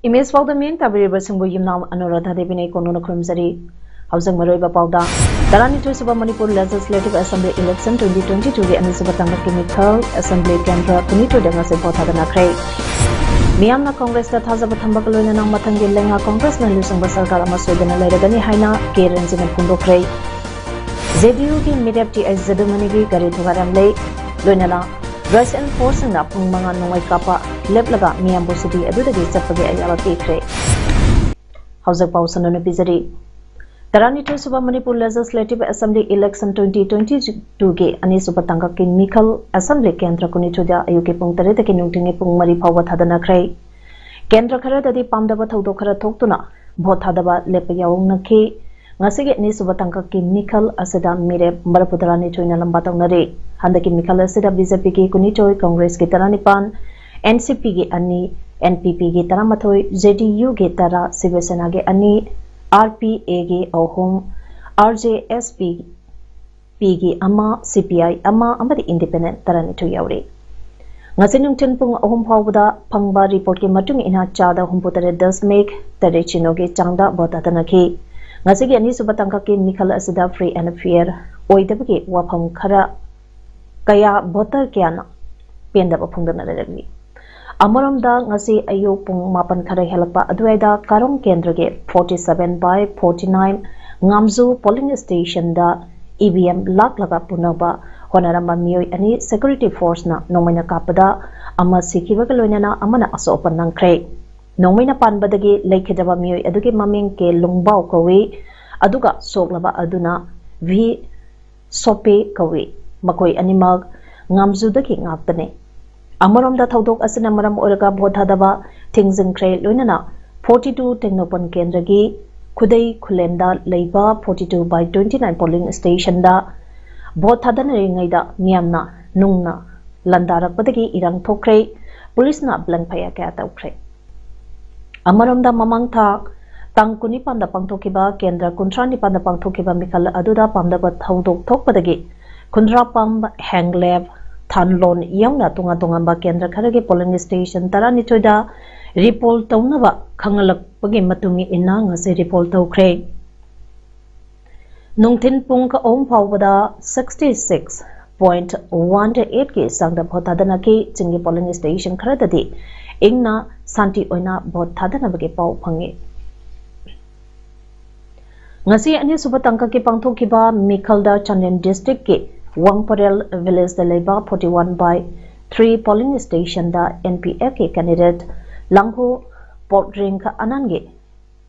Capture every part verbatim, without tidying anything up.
Image ꯄꯥꯎꯗ ꯃꯤꯠꯌꯦꯡ ꯇꯥꯕꯤꯔꯤꯕꯁꯤꯡꯕꯨ ꯌꯨꯝꯅꯥꯝ ꯑꯅꯨꯔꯥꯙꯥ ꯗꯦꯕꯤꯅ ꯀꯣꯅꯨꯅ ꯈꯨꯔꯨꯝꯖꯔꯤ꯫ ꯍꯧꯖꯤꯛ ꯃꯔꯨꯑꯣꯏꯕ ꯄꯥꯎꯗ, ꯇꯔꯥꯅꯤꯊꯣꯏꯁꯨꯕ Manipur Legislative Assembly Election twenty twenty-two ꯒꯤ ꯑꯅꯤꯁꯨꯕ ꯇꯥꯡꯀꯛꯀꯤ ꯃꯤꯈꯜ, Assembly ꯀꯦꯟꯗ꯭ꯔ ꯀꯨꯟꯅꯤꯊꯣꯏꯗ ꯉꯁꯤ ꯚꯣꯠ ꯊꯥꯗꯅꯈ꯭ꯔꯦ꯫ ꯃꯤꯌꯥꯝꯅ ꯀꯣꯡꯒ꯭ꯔꯦꯁꯇ ꯊꯥꯖꯕ ꯊꯝꯕꯒ ꯂꯣꯏꯅꯅ ꯃꯊꯪꯒꯤ ꯂꯩꯉꯥꯛ ꯀꯣꯡꯒ꯭ꯔꯦꯁꯅ ꯂꯨꯆꯤꯡꯕ ꯁꯔꯀꯥꯔ ꯑꯃ ꯁꯣꯏꯗꯅ ꯂꯩꯔꯒꯅꯤ ꯍꯥꯏꯅ ꯀꯦ ꯔꯟꯖꯟꯅ ꯐꯣꯡꯗꯣꯛꯈ꯭ꯔꯦ꯫ ꯖꯦ ꯗꯤ ꯌꯨꯒꯤ ꯃꯤꯔꯦꯞ ꯇꯤ ꯑꯩꯆ ꯖꯗꯨꯃꯅꯤꯒꯤ ꯒꯥꯔꯤ ꯊꯨꯒꯥꯏꯔꯝꯂꯦ꯫ ꯂꯣꯏꯅꯅ Russian forceꯁꯤꯡꯅ ꯄꯨꯡ ꯃꯉꯥ ꯅꯣꯡꯃꯩ ꯀꯥꯞꯄ ꯂꯦꯞꯂꯒ ꯃꯤꯌꯥꯝꯕꯨ city ꯑꯗꯨꯗꯒꯤ ꯆꯠꯄꯒꯤ ꯑꯌꯥꯕ ꯄꯤꯈ꯭ꯔꯦ꯫ ꯍꯧꯖꯤꯛ ꯄꯥꯎ ꯁꯟꯗꯣꯛꯅ ꯄꯤꯖꯔꯤ꯫ ꯇꯔꯥꯅꯤꯊꯣꯏꯁꯨꯕ Manipur Legislative Assembly Election twenty twenty-two ꯒꯤ ꯑꯅꯤꯁꯨꯕ ꯇꯥꯡꯀꯛꯀꯤ ꯃꯤꯈꯜ Assembly ꯀꯦꯟꯗ꯭ꯔ ꯀꯨꯟꯅꯤꯊꯣꯏꯗ ꯑꯌꯨꯛꯀꯤ ꯄꯨꯡ ꯇꯔꯦꯠꯇꯒꯤ ꯅꯨꯡꯊꯤꯜꯒꯤ ꯄꯨꯡ ꯃꯔꯤ ꯐꯥꯎꯕ ꯊꯥꯗꯅꯈ꯭ꯔꯦ꯫ ꯀꯦꯟꯗ꯭ꯔ ꯈꯔꯗꯗꯤ ꯄꯥꯝꯗꯕ ꯊꯧꯗꯣꯛ ꯈꯔ ꯊꯣꯛꯇꯨꯅ ꯚꯣꯠ ꯊꯥꯗꯕ ꯂꯦꯞꯄ ꯌꯥꯎꯅꯈꯤ꯫ ꯉꯁꯤꯒꯤ ꯑꯅꯤꯁꯨꯕ ꯇꯥꯡꯀꯛꯀꯤ ꯃꯤꯈꯜ ꯑꯁꯤꯗ ꯃꯤꯔꯦꯞ ꯃꯔꯤꯐꯨ ꯇꯔꯥꯅꯤꯊꯣꯏꯅ ꯂꯝꯕꯥ ꯇꯧꯅꯔꯤ꯫ ꯍꯟꯗꯛꯀꯤ ꯃꯤꯈꯜ ꯑꯁꯤꯗ ꯕꯤ ꯖꯦ ꯄꯤꯒꯤ ꯀꯨꯟꯅꯤꯊꯣꯏ, ꯀꯪꯒ꯭ꯔꯦꯁꯀꯤ ꯇꯔꯥꯅꯤꯄꯥꯟ, ꯑꯦꯟ ꯁꯤ ꯄꯤꯒꯤ ꯑꯅꯤ, ꯑꯦꯟ ꯄꯤ ꯄꯤꯒꯤ ꯇꯔꯥꯃꯥꯊꯣꯏ, ꯖꯦ ꯗꯤ ꯌꯨꯒꯤ ꯇꯔꯥ, ꯁꯤꯕ ꯁꯦꯅꯥꯒꯤ ꯑꯅꯤ, ꯑꯥꯔ ꯄꯤ ꯑꯦꯒꯤ ꯑꯍꯨꯝ, ꯑꯥꯔ ꯖꯦ ꯑꯦꯁ ꯄꯤ ꯄꯤꯒꯤ ꯑꯃ, ꯁꯤ ꯄꯤ ꯑꯥꯏ ꯑꯃ ꯑꯃꯗꯤ independent ꯇꯔꯥꯅꯤꯊꯣꯏ ꯌꯥꯎꯔꯤ꯫ ꯉꯁꯤ ꯅꯨꯡꯊꯤꯜ ꯄꯨꯡ ꯑꯍꯨꯝ ꯐꯥꯎꯕꯗ ꯐꯪꯕ ꯔꯤꯄꯣꯔꯠꯀꯤ ꯃꯇꯨꯡ ꯏꯟꯅ ꯆꯥꯗ ꯍꯨꯝꯐꯨꯇꯔꯦꯠ ꯗꯁꯃꯤꯛ ꯇꯔꯦꯠ ꯁꯤꯅꯣꯒꯤ ꯆꯥꯡꯗ ꯚꯣꯠ ꯊꯥꯗꯅꯈꯤ꯫ ꯉꯁꯤꯒꯤ ꯑꯅꯤꯁꯨꯕ ꯇꯥꯡꯀꯛꯀꯤ ꯃꯤꯈꯜ ꯑꯁꯤꯗ free and fair ꯑꯣꯏꯗꯕꯒꯤ ꯋꯥꯐꯝ ꯈꯔ ꯀꯌꯥ ꯚꯣꯇꯔ ꯀꯌꯥꯅ ꯄꯦꯟꯗꯕ ꯐꯣꯡꯗꯣꯛꯅꯔꯛꯂꯤ꯫ ꯑꯃꯔꯣꯝꯗ, ꯉꯁꯤ ꯑꯌꯨꯛ ꯄꯨꯡ ꯃꯥꯄꯟ ꯈꯔ ꯍꯦꯜꯂꯛꯄ ꯑꯗꯨꯋꯥꯏꯗ ꯀꯥꯔꯣꯡ ꯀꯦꯟꯗ꯭ꯔꯒꯤ forty seven by forty nine ꯉꯥꯝꯖꯨ polling stationꯗ ꯏ ꯚꯤ ꯑꯦꯝ ꯂꯥꯛꯂꯒ ꯄꯨꯅꯕ ꯍꯣꯠꯅꯔꯝꯕ ꯃꯤꯑꯣꯏ ꯑꯅꯤ security forceꯅ ꯅꯣꯡꯃꯩꯅ ꯀꯥꯞꯄꯗ ꯑꯃ ꯁꯤꯈꯤꯕꯒ ꯂꯣꯏꯅꯅ ꯑꯃꯅ ꯑꯁꯣꯛ ꯑꯄꯟ ꯅꯪꯈ꯭ꯔꯦ꯫ ꯅꯣꯡꯃꯩꯅ ꯄꯥꯟꯕꯗꯒꯤ ꯂꯩꯈꯤꯗ꯭ꯔꯕ ꯃꯤꯑꯣꯏ ꯑꯗꯨꯒꯤ ꯃꯃꯤꯡ ꯀꯦ ꯂꯨꯡꯕꯥꯎ ꯀꯧꯏ, ꯑꯗꯨꯒ ꯁꯣꯛꯂꯕ ꯑꯗꯨꯅ ꯚꯤ ꯁꯣꯄꯦ ꯀꯧꯏ꯫ ꯃꯈꯣꯏ ꯑꯅꯤꯃꯛ ꯉꯥꯝꯖꯨꯗꯒꯤ ꯉꯥꯛꯇꯅꯤ꯫ ꯑꯃꯔꯣꯝꯗ, ꯊꯧꯗꯣꯛ ꯑꯁꯤꯅ ꯃꯔꯝ ꯑꯣꯏꯔꯒ ꯚꯣꯠ ꯊꯥꯗꯕ ꯊꯤꯡꯖꯤꯟꯈ꯭ꯔꯦ꯫ ꯂꯣꯏꯅꯅ forty two ꯇꯦꯡꯅꯧꯄꯜ ꯀꯦꯟꯗ꯭ꯔꯒꯤ ꯈꯨꯗꯩ ꯈꯨꯂꯦꯟꯗ ꯂꯩꯕ forty two by twenty nine polling stationꯗ ꯚꯣꯠ ꯊꯥꯗꯅꯔꯤꯉꯩꯗ ꯃꯤꯌꯥꯝꯅ ꯅꯨꯡꯅ ꯂꯥꯟꯗꯥꯔꯛꯄꯗꯒꯤ ꯏꯔꯥꯡ ꯊꯣꯛꯈ꯭ꯔꯦ꯫ ꯄꯨꯂꯤꯁꯅ blank fire ꯀꯌꯥ ꯇꯧꯈ꯭ꯔꯦ꯫ ꯑꯃꯔꯣꯝꯗ, ꯃꯃꯥꯡ ꯊꯥ ꯇꯥꯡ ꯀꯨꯟꯅꯤꯄꯥꯟꯗ ꯄꯥꯡꯊꯣꯛꯈꯤꯕ ꯀꯦꯟꯗ꯭ꯔ ꯀꯨꯟꯊ꯭ꯔꯥ ꯅꯤꯄꯥꯟꯗ ꯄꯥꯡꯊꯣꯛꯈꯤꯕ ꯃꯤꯈꯜ ꯑꯗꯨꯗ ꯄꯥꯝꯗꯕ ꯊꯧꯗꯣꯛ ꯊꯣꯛꯄꯗꯒꯤ ꯈꯨꯟꯗ꯭ꯔꯥꯄꯥꯝ, ꯍꯦꯡꯂꯦꯞ, ꯊꯥꯟꯂꯣꯟ ꯌꯥꯎꯅ ꯇꯣꯉꯥꯟ ꯇꯣꯉꯥꯟꯕ ꯀꯦꯟꯗ꯭ꯔ ꯈꯔꯒꯤ polling station ꯇꯔꯥꯅꯤꯊꯣꯏꯗ repoll ꯇꯧꯅꯕ ꯈꯪꯍꯜꯂꯛꯄꯒꯤ ꯃꯇꯨꯡ ꯏꯟꯅ ꯉꯁꯤ repoll ꯇꯧꯈ꯭ꯔꯦ꯫ ꯅꯨꯡꯊꯤꯟ ꯄꯨꯡ ꯑꯍꯨꯝ ꯐꯥꯎꯕꯗ sixty six point one eight ꯀꯤ ꯆꯥꯡꯗ ꯚꯣꯠ ꯊꯥꯗꯅꯈꯤ꯫ ꯆꯤꯡꯒꯤ polling station ꯈꯔꯗꯗꯤ ꯏꯪꯅ ꯁꯥꯟꯇꯤ ꯑꯣꯏꯅ ꯚꯣꯠ ꯊꯥꯗꯅꯕꯒꯤ ꯄꯥꯎ ꯐꯪꯉꯤ꯫ ꯉꯁꯤ ꯑꯅꯤꯁꯨꯕ ꯇꯥꯡꯀꯛꯀꯤ ꯄꯥꯡꯊꯣꯛꯈꯤꯕ ꯃꯤꯈꯜꯗ ꯆꯥꯟꯗꯦꯜ districtꯀꯤ ꯋꯥꯡꯄꯔꯦꯜ villageꯗ ꯂꯩꯕ forty one by three polling stationꯗ NPFꯀꯤ candidate ꯂꯥꯡꯒꯣ ꯄꯣꯠꯔꯤꯡ ꯑꯅꯟꯒꯤ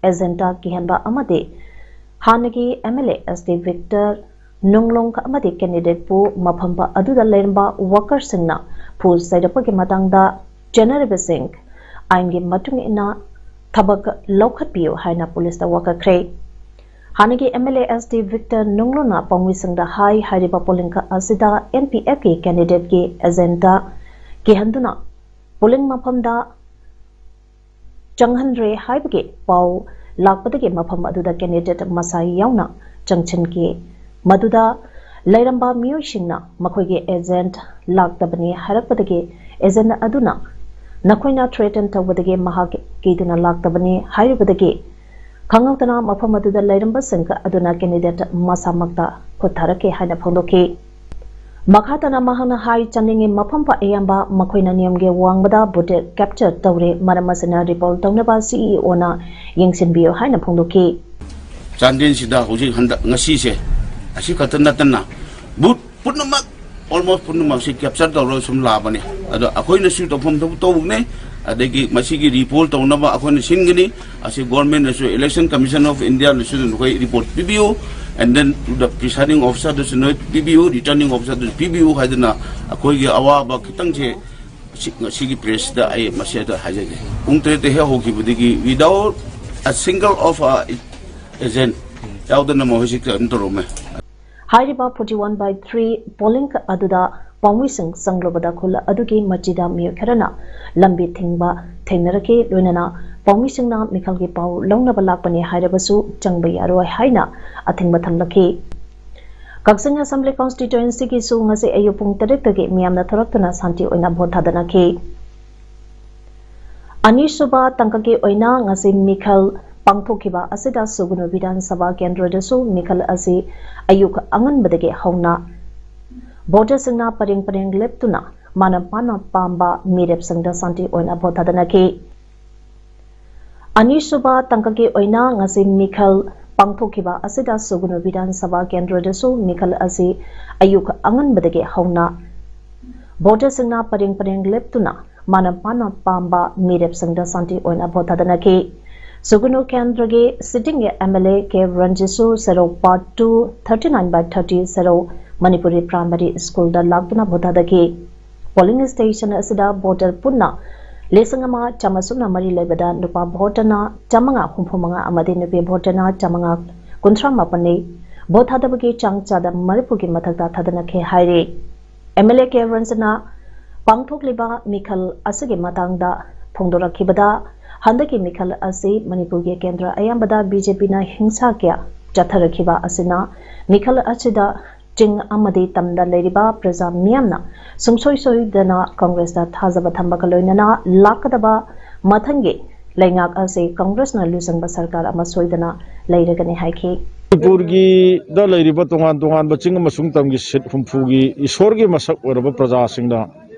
agentꯇ ꯀꯤꯍꯟꯕ ꯑꯃꯗꯤ ꯍꯥꯟꯅꯒꯤ MLA S T Victor ꯅꯨꯡꯂꯣꯡ ꯑꯃꯗꯤ candidateꯄꯨ ꯃꯐꯝ ꯑꯗꯨꯗ ꯂꯩꯔꯝꯕ workerꯁꯤꯡꯅ ꯐꯨ ꯆꯩꯔꯛꯄꯒꯤ ꯃꯇꯥꯡꯗ ꯆꯦꯟꯅꯔꯤꯕꯁꯤꯡ ꯑꯥꯏꯟꯒꯤ ꯃꯇꯨꯡ ꯏꯟꯅ ꯊꯕꯛ ꯂꯧꯈꯠꯄꯤꯌꯨ ꯍꯥꯏꯅ ꯄꯨꯂꯤꯁꯇ ꯋꯥꯀꯠꯈ꯭ꯔꯦ꯫ ꯍꯥꯟꯅꯒꯤ MLA S T Victor ꯅꯨꯡꯂꯣꯡꯅ ꯄꯥꯎꯃꯤꯁꯤꯡꯗ ꯍꯥꯏ, ꯍꯥꯏꯔꯤꯕ polling ꯑꯁꯤꯗ NPFꯀꯤ candidateꯀꯤ agentꯇ ꯀꯤꯍꯟꯗꯨꯅ polling ꯃꯐꯝꯗ ꯆꯪꯍꯟꯗ꯭ꯔꯦ ꯍꯥꯏꯕꯒꯤ ꯄꯥꯎ ꯂꯥꯛꯄꯗꯒꯤ ꯃꯐꯝ ꯑꯗꯨꯗ candidate ꯃꯁꯥ ꯌꯥꯎꯅ ꯆꯪꯁꯤꯟꯈꯤ꯫ ꯃꯗꯨꯗ ꯂꯩꯔꯝꯕ ꯃꯤꯑꯣꯏꯁꯤꯡꯅ ꯃꯈꯣꯏꯒꯤ agent ꯂꯥꯛꯇꯕꯅꯤ ꯍꯥꯏꯔꯛꯄꯗꯒꯤ agent ꯑꯗꯨꯅ ꯅꯈꯣꯏꯅ threaten ꯇꯧꯕꯗꯒꯤ ꯃꯍꯥꯛ ꯀꯤꯗꯨꯅ ꯂꯥꯛꯇꯕꯅꯤ ꯍꯥꯏꯔꯨꯕꯗꯒꯤ ꯈꯪꯍꯧꯗꯅ ꯃꯐꯝ ꯑꯗꯨꯗ ꯂꯩꯔꯝꯕꯁꯤꯡ ꯑꯗꯨꯅ candidate ꯃꯁꯥꯃꯛꯇ ꯈꯨꯠ ꯊꯥꯔꯛꯈꯤ ꯍꯥꯏꯅ ꯐꯣꯡꯗꯣꯛꯈꯤ꯫ ꯃꯈꯥ ꯇꯥꯅ ꯃꯍꯥꯛꯅ ꯍꯥꯏ, ꯆꯥꯅꯤꯡꯉꯤ ꯃꯐꯝ ꯑꯌꯥꯝꯕ ꯃꯈꯣꯏꯅ ꯅꯤꯌꯝꯒꯤ ꯋꯥꯡꯃꯗ vote capture ꯇꯧꯔꯦ, ꯃꯔꯝ ꯑꯁꯤꯅ repoll ꯇꯧꯅꯕ CEOꯅ ꯌꯦꯡꯁꯤꯟꯕꯤꯌꯨ ꯍꯥꯏꯅ ꯐꯣꯡꯗꯣꯛꯈꯤ꯫ ꯆꯥꯟꯗꯦꯜꯁꯤꯗ ꯍꯧꯖꯤꯛ ꯍꯟꯗꯛ ꯉꯁꯤꯁꯦ ꯑꯁꯤ ꯈꯛꯇ ꯅꯠꯇꯅ booth ꯄꯨꯝꯅꯃꯛ, almost ꯄꯨꯝꯅꯃꯛꯁꯤ capture ꯇꯧꯔꯒ ꯁꯨꯝ ꯂꯥꯛꯑꯕꯅꯤ꯫ ꯑꯗꯣ ꯑꯩꯈꯣꯏꯅꯁꯨ ꯇꯧꯐꯝ ꯊꯣꯛꯄ ꯇꯧꯕꯅꯦ꯫ ꯑꯗꯒꯤ ꯃꯁꯤꯒꯤ repoll ꯇꯧꯅꯕ ꯑꯩꯈꯣꯏꯅ ꯁꯤꯟꯒꯅꯤ꯫ ꯑꯁꯤ governmentꯅꯁꯨ, Election Commission of Indiaꯅꯁꯨ ꯅꯈꯣꯏ report ꯄꯤꯕꯤꯌꯨ, and then to the presiding officerꯗꯁꯨ ꯅꯣꯏ ꯄꯤꯕꯤꯌꯨ, returning officerꯗꯁꯨ ꯄꯤꯕꯤꯌꯨ ꯍꯥꯏꯗꯅ ꯑꯩꯈꯣꯏꯒꯤ ꯑꯋꯥꯕ ꯈꯤꯇꯪꯁꯦ ꯁꯤ- ꯉꯁꯤꯒꯤ ꯄ꯭ꯔꯦꯁꯇ ꯑꯩ ꯃꯁꯤ ꯑꯗꯨ ꯍꯥꯏꯖꯒꯦ꯫ ꯄꯨꯡ ꯇꯔꯦꯠꯇ ꯍꯦꯛ ꯍꯧꯈꯤꯕꯗꯒꯤ without a single of a agent ꯌꯥꯎꯗꯅ ꯃꯈꯣꯏꯁꯤ ꯀꯩꯅꯣ ꯇꯧꯔꯝꯃꯦ꯫ ꯍꯥꯏꯔꯤꯕ forty one by three polling ꯑꯗꯨꯗ ꯄꯥꯎꯃꯤꯁꯤꯡ ꯆꯪꯂꯨꯕꯗ ꯈꯨꯜ ꯑꯗꯨꯒꯤ ꯃꯆꯤꯗ ꯃꯤꯑꯣꯏ ꯈꯔꯅ ꯂꯝꯕꯤ ꯊꯤꯡꯕ ꯊꯦꯡꯅꯔꯛꯈꯤ꯫ ꯂꯣꯏꯅꯅ ꯄꯥꯎꯃꯤꯁꯤꯡꯅ ꯃꯤꯈꯜꯒꯤ ꯄꯥꯎ ꯂꯧꯅꯕ ꯂꯥꯛꯄꯅꯤ ꯍꯥꯏꯔꯕꯁꯨ ꯆꯪꯕ ꯌꯥꯔꯣꯏ ꯍꯥꯏꯅ ꯑꯊꯤꯡꯕ ꯊꯝꯂꯛꯈꯤ꯫ ꯀꯛꯆꯤꯡ ꯑꯁꯦꯝꯕ꯭ꯂꯤ ꯀꯣꯟꯁꯇꯤꯇ꯭ꯋꯦꯟꯁꯤꯒꯤꯁꯨ ꯉꯁꯤ ꯑꯌꯨꯛ ꯄꯨꯡ ꯇꯔꯦꯠꯇꯒꯤ ꯃꯤꯌꯥꯝꯅ ꯊꯣꯔꯛꯇꯨꯅ ꯁꯥꯟꯇꯤ ꯑꯣꯏꯅ ꯚꯣꯠ ꯊꯥꯗꯅꯈꯤ꯫ ꯑꯅꯤꯁꯨꯕ ꯇꯥꯡꯀꯛꯀꯤ ꯑꯣꯏꯅ ꯉꯁꯤ ꯃꯤꯈꯜ ꯄꯥꯡꯊꯣꯛꯈꯤꯕ ꯑꯁꯤꯗ ꯁꯨꯒꯨꯅꯨ ꯕꯤꯙꯥꯟ ꯁꯚꯥ ꯀꯦꯟꯗ꯭ꯔꯗꯁꯨ ꯃꯤꯈꯜ ꯑꯁꯤ ꯑꯌꯨꯛ ꯑꯉꯟꯕꯗꯒꯤ ꯍꯧꯅ ꯚꯣꯇꯔꯁꯤꯡꯅ ꯄꯔꯦꯡ ꯄꯔꯦꯡ ꯂꯦꯞꯇꯨꯅ ꯃꯥꯅ ꯃꯥꯅ ꯄꯥꯝꯕ ꯃꯤꯔꯦꯞꯁꯤꯡꯗ ꯁꯥꯟꯇꯤ ꯑꯣꯏꯅ ꯚꯣꯠ ꯊꯥꯗꯅꯈꯤ꯫ ꯑꯅꯤꯁꯨꯕ ꯇꯥꯡꯀꯛꯀꯤ ꯑꯣꯏꯅ ꯉꯁꯤ ꯃꯤꯈꯜ ꯄꯥꯡꯊꯣꯛꯈꯤꯕ ꯑꯁꯤꯗ ꯁꯨꯒꯨꯅꯨ ꯕꯤꯙꯥꯟ ꯁꯚꯥ ꯀꯦꯟꯗ꯭ꯔꯗꯁꯨ ꯃꯤꯈꯜ ꯑꯁꯤ ꯑꯌꯨꯛ ꯑꯉꯟꯕꯗꯒꯤ ꯍꯧꯅ ꯚꯣꯇꯔꯁꯤꯡꯅ ꯄꯔꯦꯡ ꯄꯔꯦꯡ ꯂꯦꯞꯇꯨꯅ ꯃꯥꯅ ꯃꯥꯅ ꯄꯥꯝꯕ ꯃꯤꯔꯦꯞꯁꯤꯡꯗ ꯁꯥꯟꯇꯤ ꯑꯣꯏꯅ ꯚꯣꯠ ꯊꯥꯗꯅꯈꯤ꯫ ꯁꯨꯒꯨꯅꯨ ꯀꯦꯟꯗ꯭ꯔꯒꯤ sitting MLA ꯀꯦ ꯔꯟꯖꯤꯠꯁꯨ ꯁꯦꯔꯧ part two thirty nine by thirty ꯁꯦꯔꯧ ꯃꯅꯤꯄꯨꯔꯤ primary schoolꯗ ꯂꯥꯛꯇꯨꯅ ꯚꯣꯠ ꯊꯥꯗꯈꯤ꯫ Polling station ꯑꯁꯤꯗ ꯚꯣꯇꯔ ꯄꯨꯟꯅ ꯂꯤꯁꯤꯡ ꯑꯃ ꯆꯥꯝꯃ ꯁꯨꯞꯅ ꯃꯔꯤ ꯂꯩꯕꯗ ꯅꯨꯄꯥ ꯚꯣꯇꯔꯅ ꯆꯥꯝꯃꯉꯥ ꯍꯨꯝꯐꯨ ꯃꯉꯥ ꯑꯃꯗꯤ ꯅꯨꯄꯤ ꯚꯣꯇꯔꯅ ꯆꯥꯝꯃꯉꯥ ꯀꯨꯟꯊ꯭ꯔꯥ ꯃꯥꯄꯟꯅꯤ꯫ ꯚꯣꯠ ꯊꯥꯗꯕꯒꯤ ꯆꯥꯡ ꯆꯥꯗ ꯃꯔꯤꯐꯨꯒꯤ ꯃꯊꯛꯇ ꯊꯥꯗꯅꯈꯤ ꯍꯥꯏꯔꯤ꯫ MLA ꯀꯦ ꯔꯟꯖꯤꯠꯅ ꯄꯥꯡꯊꯣꯛꯂꯤꯕ ꯃꯤꯈꯜ ꯑꯁꯤꯒꯤ ꯃꯇꯥꯡꯗ ꯐꯣꯡꯗꯣꯔꯛꯈꯤꯕꯗ, ꯍꯟꯗꯛꯀꯤ ꯃꯤꯈꯜ ꯑꯁꯤ ꯃꯅꯤꯄꯨꯔꯒꯤ ꯀꯦꯟꯗ꯭ꯔ ꯑꯌꯥꯝꯕꯗ BJPꯅ ꯍꯤꯡꯁꯥ ꯀꯌꯥ ꯆꯠꯊꯔꯛꯈꯤꯕ ꯑꯁꯤꯅ ꯃꯤꯈꯜ ꯑꯁꯤꯗ ꯆꯤꯡ ꯑꯃꯗꯤ ꯇꯝꯗ ꯂꯩꯔꯤꯕ ꯄ꯭ꯔꯖꯥ ꯃꯤꯌꯥꯝꯅ ꯁꯨꯡꯁꯣꯏ ꯁꯣꯏꯗꯅ ꯀꯪꯒ꯭ꯔꯦꯁꯇ ꯊꯥꯖꯕ ꯊꯝꯕꯒ ꯂꯣꯏꯅꯅ ꯂꯥꯛꯀꯗꯕ ꯃꯊꯪꯒꯤ ꯂꯩꯉꯥꯛ ꯑꯁꯤ ꯀꯪꯒ꯭ꯔꯦꯁꯅ ꯂꯨꯆꯤꯡꯕ ꯁꯔꯀꯥꯔ ꯑꯃ ꯁꯣꯏꯗꯅ ꯂꯩꯔꯒꯅꯤ ꯍꯥꯏꯈꯤ꯫ ꯃꯅꯤꯄꯨꯔꯒꯤꯗ ꯂꯩꯔꯤꯕ ꯇꯣꯉꯥꯟ ꯇꯣꯉꯥꯟꯕ ꯆꯤꯡ ꯑꯃꯁꯨꯡ ꯇꯝꯒꯤ ꯁꯤꯠ ꯍꯨꯝꯐꯨꯒꯤ ꯏꯁꯣꯔꯒꯤ ꯃꯁꯛ ꯑꯣꯏꯔꯕ ꯄ꯭ꯔꯖꯥꯁꯤꯡꯅ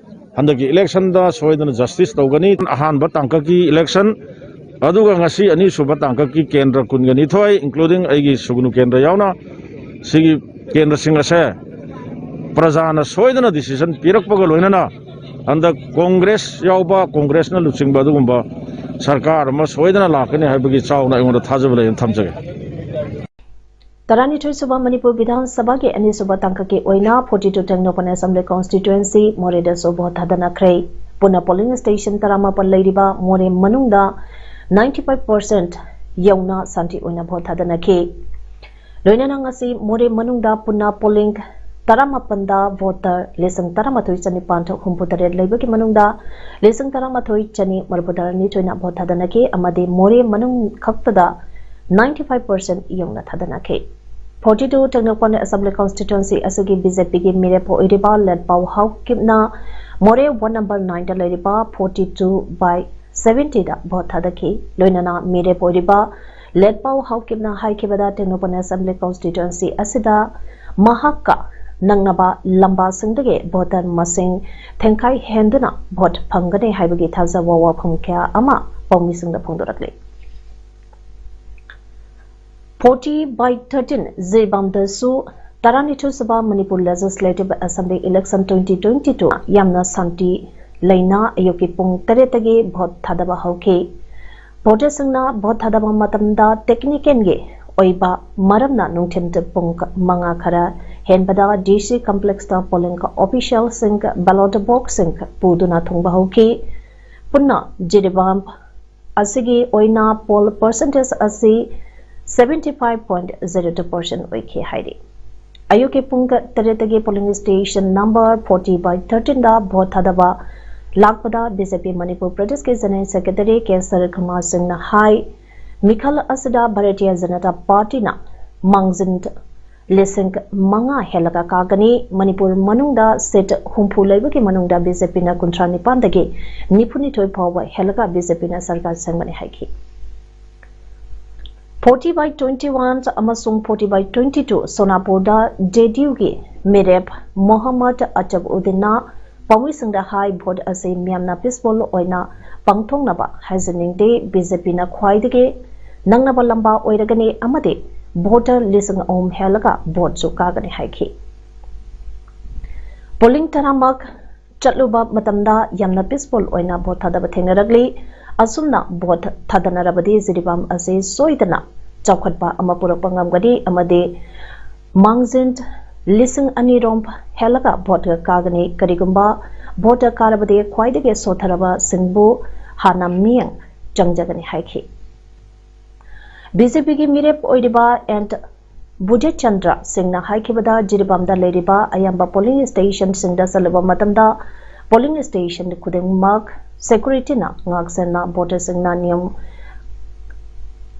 ꯍꯟꯗꯛꯀꯤ election ꯗ ꯁꯣꯏꯗꯅ justice ꯇꯧꯒꯅꯤ꯫ ꯑꯍꯥꯟꯕ ꯇꯥꯡꯀꯛꯀꯤ election, ꯑꯗꯨꯒ ꯉꯁꯤ ꯑꯅꯤꯁꯨꯕ ꯇꯥꯡꯀꯛꯀꯤ ꯀꯦꯟꯗ꯭ꯔ ꯀꯨꯟꯒ ꯅꯤꯊꯣꯏ, including ꯑꯩꯒꯤ ꯁꯨꯒꯅꯨ ꯀꯦꯟꯗ꯭ꯔ ꯌꯥꯎꯅ, ꯁꯤꯒꯤ ꯀꯦꯟꯗ꯭ꯔꯁꯤꯡ ꯑꯁꯦ ꯄ꯭ꯔꯖꯥꯅ ꯁꯣꯏꯗꯅ decision ꯄꯤꯔꯛꯄꯒ ꯂꯣꯏꯅꯅ ꯍꯟꯗꯛ ꯀꯣꯡꯒ꯭ꯔꯦꯁ ꯌꯥꯎꯕ, ꯀꯣꯡꯒ꯭ꯔꯦꯁꯅ ꯂꯨꯆꯤꯡꯕ ꯑꯗꯨꯒꯨꯝꯕ ꯁꯔꯀꯥꯔ ꯑꯃ ꯁꯣꯏꯗꯅ ꯂꯥꯛꯀꯅꯤ ꯍꯥꯏꯕꯒꯤ ꯆꯥꯎꯅ ꯑꯩꯉꯣꯟꯗ ꯊꯥꯖꯕ ꯂꯩ ꯍꯥꯏꯅ ꯊꯝꯖꯒꯦ꯫ ꯇꯔꯥꯅꯤꯊꯣꯏ ꯁꯨꯕ ꯃꯅꯤꯄꯨꯔ ꯕꯤꯙꯥꯟ ꯁꯚꯥꯒꯤ ꯑꯅꯤꯁꯨꯕ ꯇꯥꯡꯀꯛꯀꯤ ꯑꯣꯏꯅ forty two Tengnoupal Assembly Constituency ꯃꯣꯔꯦꯗꯁꯨ ꯚꯣꯠ ꯊꯥꯗꯅꯈ꯭ꯔꯦ꯫ ꯄꯨꯟꯅ polling station ꯇꯔꯥꯃꯥꯄꯜ ꯂꯩꯔꯤꯕ ꯃꯣꯔꯦ ꯃꯅꯨꯡꯗ ninety five percent ꯌꯧꯅ ꯁꯥꯟꯇꯤ ꯑꯣꯏꯅ ꯚꯣꯠ ꯊꯥꯗꯅꯈꯤ꯫ ꯂꯣꯏꯅꯅ ꯉꯁꯤ ꯃꯣꯔꯦ ꯃꯅꯨꯡꯗ ꯄꯨꯟꯅ polling ꯇꯔꯥꯃꯥꯄꯟꯗ voter ꯂꯤꯁꯤꯡ ꯇꯔꯥꯃꯥꯊꯣꯏ ꯆꯅꯤꯄꯥꯟ ꯍꯨꯝꯐꯨ ꯇꯔꯦꯠ ꯂꯩꯕꯒꯤ ꯃꯅꯨꯡꯗ ꯂꯤꯁꯤꯡ ꯇꯔꯥꯃꯥꯊꯣꯏ ꯆꯅꯤ ꯃꯔꯤꯐꯨ ꯇꯔꯥꯅꯤꯊꯣꯏꯅ ꯚꯣꯠ ꯊꯥꯗꯅꯈꯤ ꯑꯃꯗꯤ ꯃꯣꯔꯦ ꯃꯅꯨꯡ ꯈꯛꯇꯗ ninety five percent ꯌꯧꯅ ꯊꯥꯗꯅꯈꯤ꯫ Forty two Tengnoupal Assembly Constituency ꯑꯁꯤꯒꯤ BJPꯒꯤ ꯃꯤꯔꯦꯞ ꯑꯣꯏꯔꯤꯕ ꯂꯦꯠꯄꯥꯎ ꯍꯥꯎꯀꯤꯞꯅ ꯃꯣꯔꯦ ward number nineꯗ ꯂꯩꯔꯤꯕ forty two by seventyꯗ ꯚꯣꯠ ꯊꯥꯗꯈꯤ꯫ ꯂꯣꯏꯅꯅ ꯃꯤꯔꯦꯞ ꯑꯣꯏꯔꯤꯕ ꯂꯦꯠꯄꯥꯎ ꯍꯥꯎꯀꯤꯞꯅ ꯍꯥꯏꯈꯤꯕꯗ ꯇꯦꯡꯅꯧꯄꯜ Assembly Constituency ꯑꯁꯤꯗ ꯃꯍꯥꯛꯀ ꯅꯛꯅꯕ ꯂꯝꯕꯥꯁꯤꯡꯗꯒꯤ voter ꯃꯁꯤꯡ ꯊꯦꯡꯈꯥꯏ ꯍꯦꯟꯗꯨꯅ ꯚꯣꯠ ꯐꯪꯒꯅꯤ ꯍꯥꯏꯕꯒꯤ ꯊꯥꯖꯕ ꯋꯥꯐꯝ ꯀꯌꯥ ꯑꯃ ꯄꯥꯎꯃꯤꯁꯤꯡꯗ ꯐꯣꯡꯗꯣꯔꯛꯂꯤ꯫ Forty by thirteen ꯖꯤꯔꯤꯕꯥꯝꯗꯁꯨ ꯇꯔꯥꯅꯤꯊꯣꯏ ꯁꯨꯕ Manipur Legislative Assembly Election twenty twenty two ꯌꯥꯝꯅ ꯁꯥꯟꯇꯤ ꯂꯩꯅ ꯑꯌꯨꯛꯀꯤ ꯄꯨꯡ ꯇꯔꯦꯠꯇꯒꯤ ꯚꯣꯠ ꯊꯥꯗꯕ ꯍꯧꯈꯤ꯫ Voterꯁꯤꯡꯅ ꯚꯣꯠ ꯊꯥꯗꯕ ꯃꯇꯝꯗ technicalꯒꯤ ꯑꯣꯏꯕ ꯃꯔꯝꯅ ꯅꯨꯡꯊꯤꯜ ꯄꯨꯡ ꯃꯉꯥ ꯈꯔ ꯍꯦꯟꯕꯗ DC complexꯇ polling officialꯁꯤꯡ ballot boxꯁꯤꯡ ꯄꯨꯗꯨꯅ ꯊꯨꯡꯕ ꯍꯧꯈꯤ꯫ ꯄꯨꯟꯅ ꯖꯤꯔꯤꯕꯥꯝ ꯑꯁꯤꯒꯤ ꯑꯣꯏꯅ poll percentage ꯑꯁꯤ seventy five point zero two percent ꯑꯣꯏꯈꯤ ꯍꯥꯏꯔꯤ꯫ ꯑꯌꯨꯛꯀꯤ ꯄꯨꯡ ꯇꯔꯦꯠꯇꯒꯤ polling station number forty by thirteenꯗ ꯚꯣꯠ ꯊꯥꯗꯕ ꯂꯥꯛꯄꯗ BJP ꯃꯅꯤꯄꯨꯔ ꯄ꯭ꯔꯗꯦꯁꯀꯤ General Secretary ꯀꯦ ꯁꯔꯠ ꯀꯨꯃꯥꯔ ꯁꯤꯡꯅ ꯍꯥꯏ, ꯃꯤꯈꯜ ꯑꯁꯤꯗ ꯚꯥꯔꯇꯤꯌ ꯖꯅꯇꯥ ꯄꯥꯔꯇꯤꯅ ꯃꯥꯡꯖꯤꯟ ꯂꯤꯁꯤꯡ ꯃꯉꯥ ꯍꯦꯜꯂꯒ ꯀꯥꯒꯅꯤ꯫ ꯃꯅꯤꯄꯨꯔ ꯃꯅꯨꯡꯗ seat ꯍꯨꯝꯐꯨ ꯂꯩꯕꯒꯤ ꯃꯅꯨꯡꯗ BJPꯅ ꯀꯨꯟꯊ꯭ꯔꯥ ꯅꯤꯄꯥꯟꯗꯒꯤ ꯅꯤꯐꯨꯅꯤꯊꯣꯏ ꯐꯥꯎꯕ ꯍꯦꯜꯂꯒ BJPꯅ ꯁꯔꯀꯥꯔ ꯁꯦꯝꯒꯅꯤ ꯍꯥꯏꯈꯤ꯫ Forty by twenty one ꯑꯃꯁꯨꯡ forty by twenty two ꯁꯣꯅꯥꯄꯨꯔꯗ JDUꯒꯤ ꯃꯤꯔꯦꯞ ꯃꯣꯍꯝꯃꯗ ꯑꯇꯞ ꯎꯗꯤꯟꯅ ꯄꯥꯎꯃꯤꯁꯤꯡꯗ ꯍꯥꯏ, ꯚꯣꯠ ꯑꯁꯤ ꯃꯤꯌꯥꯝꯅ peaceful ꯑꯣꯏꯅ ꯄꯥꯡꯊꯣꯛꯅꯕ ꯍꯥꯏꯖꯅꯤꯡꯗꯦ꯫ BJPꯅ ꯈ꯭ꯋꯥꯏꯗꯒꯤ ꯅꯛꯅꯕ ꯂꯝꯕꯥ ꯑꯣꯏꯔꯒꯅꯤ ꯑꯃꯗꯤ voter ꯂꯤꯁꯤꯡ ꯑꯍꯨꯝ ꯍꯦꯜꯂꯒ ꯚꯣꯠꯁꯨ ꯀꯥꯒꯅꯤ ꯍꯥꯏꯈꯤ꯫ Polling ꯇꯔꯥꯃꯛ ꯆꯠꯂꯨꯕ ꯃꯇꯝꯗ ꯌꯥꯝꯅ peaceful ꯑꯣꯏꯅ ꯚꯣꯠ ꯊꯥꯗꯕ ꯊꯦꯡꯅꯔꯛꯂꯤ꯫ ꯑꯁꯨꯝꯅ ꯚꯣꯠ ꯊꯥꯗꯅꯔꯕꯗꯤ ꯖꯤꯔꯤꯕꯥꯝ ꯑꯁꯤ ꯁꯣꯏꯗꯅ ꯆꯥꯎꯈꯠꯄ ꯑꯃ ꯄꯨꯔꯛꯄ ꯉꯝꯒꯅꯤ ꯑꯃꯗꯤ ꯃꯥꯡꯖꯤꯟ ꯂꯤꯁꯤꯡ ꯑꯅꯤ ꯔꯣꯝ ꯍꯦꯜꯂꯒ ꯚꯣꯠ ꯀꯥꯒꯅꯤ꯫ ꯀꯔꯤꯒꯨꯝꯕ ꯚꯣꯠ ꯀꯥꯔꯕꯗꯤ ꯈ꯭ꯋꯥꯏꯗꯒꯤ ꯁꯣꯠꯊꯔꯕꯁꯤꯡꯕꯨ ꯍꯥꯟꯅ ꯃꯤꯠꯌꯦꯡ ꯆꯪꯖꯒꯅꯤ ꯍꯥꯏꯈꯤ꯫ ꯕꯤ ꯖꯦ ꯄꯤꯒꯤ ꯃꯤꯔꯦꯞ ꯑꯣꯏꯔꯤꯕ ꯑꯦꯟ ꯕꯨꯙꯆꯟꯗ꯭ꯔ ꯁꯤꯡꯅ ꯍꯥꯏꯈꯤꯕꯗ, ꯖꯤꯔꯤꯕꯥꯝꯗ ꯂꯩꯔꯤꯕ ꯑꯌꯥꯝꯕ ꯄꯣꯂꯤꯡ ꯁ꯭ꯇꯦꯁꯟꯁꯤꯡꯗ ꯆꯠꯂꯨꯕ ꯃꯇꯝꯗ ꯄꯣꯂꯤꯡ ꯁ꯭ꯇꯦꯁꯟ ꯈꯨꯗꯤꯡꯃꯛ ꯁꯦꯀ꯭ꯌꯨꯔꯤꯇꯤꯅ ꯉꯥꯛꯁꯦꯟꯅ ꯚꯣꯇꯔꯁꯤꯡꯅ ꯅꯤꯌꯝ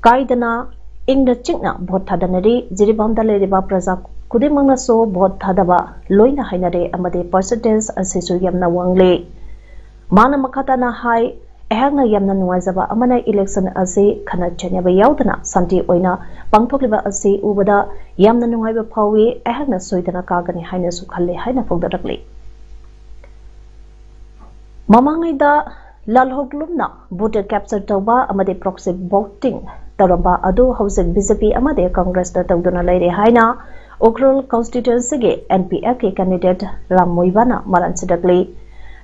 ꯀꯥꯏꯗꯅ ꯏꯪꯅ ꯆꯤꯛꯅ ꯚꯣꯠ ꯊꯥꯗꯅꯔꯤ꯫ ꯖꯤꯔꯤꯕꯥꯝꯗ ꯂꯩꯔꯤꯕ ꯄ꯭ꯔꯖꯥ ꯈꯨꯗꯤꯡꯃꯛꯅꯁꯨ ꯚꯣꯠ ꯊꯥꯗꯕ ꯂꯣꯏꯅ ꯍꯥꯏꯅꯔꯦ ꯑꯃꯗꯤ ꯄꯔꯁꯦꯟꯇꯦꯖ ꯑꯁꯤꯁꯨ ꯌꯥꯝꯅ ꯋꯥꯡꯂꯤ꯫ ꯃꯥꯅ ꯃꯈꯥ ꯇꯥꯅ ꯍꯥꯏ, ꯑꯩꯍꯥꯛꯅ ꯌꯥꯝꯅ ꯅꯨꯡꯉꯥꯏꯖꯕ ꯑꯃꯅ ꯏꯂꯦꯛꯁꯟ ꯑꯁꯤ ꯈꯠꯅ ꯆꯩꯅꯕ ꯌꯥꯎꯗꯅ ꯁꯥꯟꯇꯤ ꯑꯣꯏꯅ ꯄꯥꯡꯊꯣꯛꯂꯤꯕ ꯑꯁꯤ ꯎꯕꯗ ꯌꯥꯝꯅ ꯅꯨꯡꯉꯥꯏꯕ ꯐꯥꯎꯏ꯫ ꯑꯩꯍꯥꯛꯅ ꯁꯣꯏꯗꯅ ꯀꯥꯒꯅꯤ ꯍꯥꯏꯅꯁꯨ ꯈꯜꯂꯤ ꯍꯥꯏꯅ ꯐꯣꯡꯗꯣꯔꯛꯂꯤ꯫ ꯃꯃꯥꯡꯉꯩꯗ ꯂꯥꯜꯍꯧꯂꯨꯝꯅ ꯚꯣꯇꯔ ꯀꯦꯞꯆꯔ ꯇꯧꯕ ꯑꯃꯗꯤ ꯄ꯭ꯔꯣꯛꯁꯤ ꯚꯣꯇꯤꯡ ꯇꯧꯔꯝꯕ ꯑꯗꯨ ꯍꯧꯖꯤꯛ ꯕꯤ ꯖꯦ ꯄꯤ ꯑꯃꯗꯤ ꯀꯪꯒ꯭ꯔꯦꯁꯇ ꯇꯧꯗꯨꯅ ꯂꯩꯔꯦ ꯍꯥꯏꯅ ꯎꯈ꯭ꯔꯨꯜ ꯀꯟꯁꯇꯤꯇ꯭ꯋꯦꯟꯁꯤꯒꯤ ꯑꯦꯟ ꯄꯤ ꯑꯦꯐꯀꯤ ꯀꯦꯟꯗꯤꯗꯦꯠ ꯔꯥꯝ ꯃꯣꯏꯕꯥꯅ ꯃꯔꯥꯜ ꯁꯤꯗꯛꯂꯤ꯫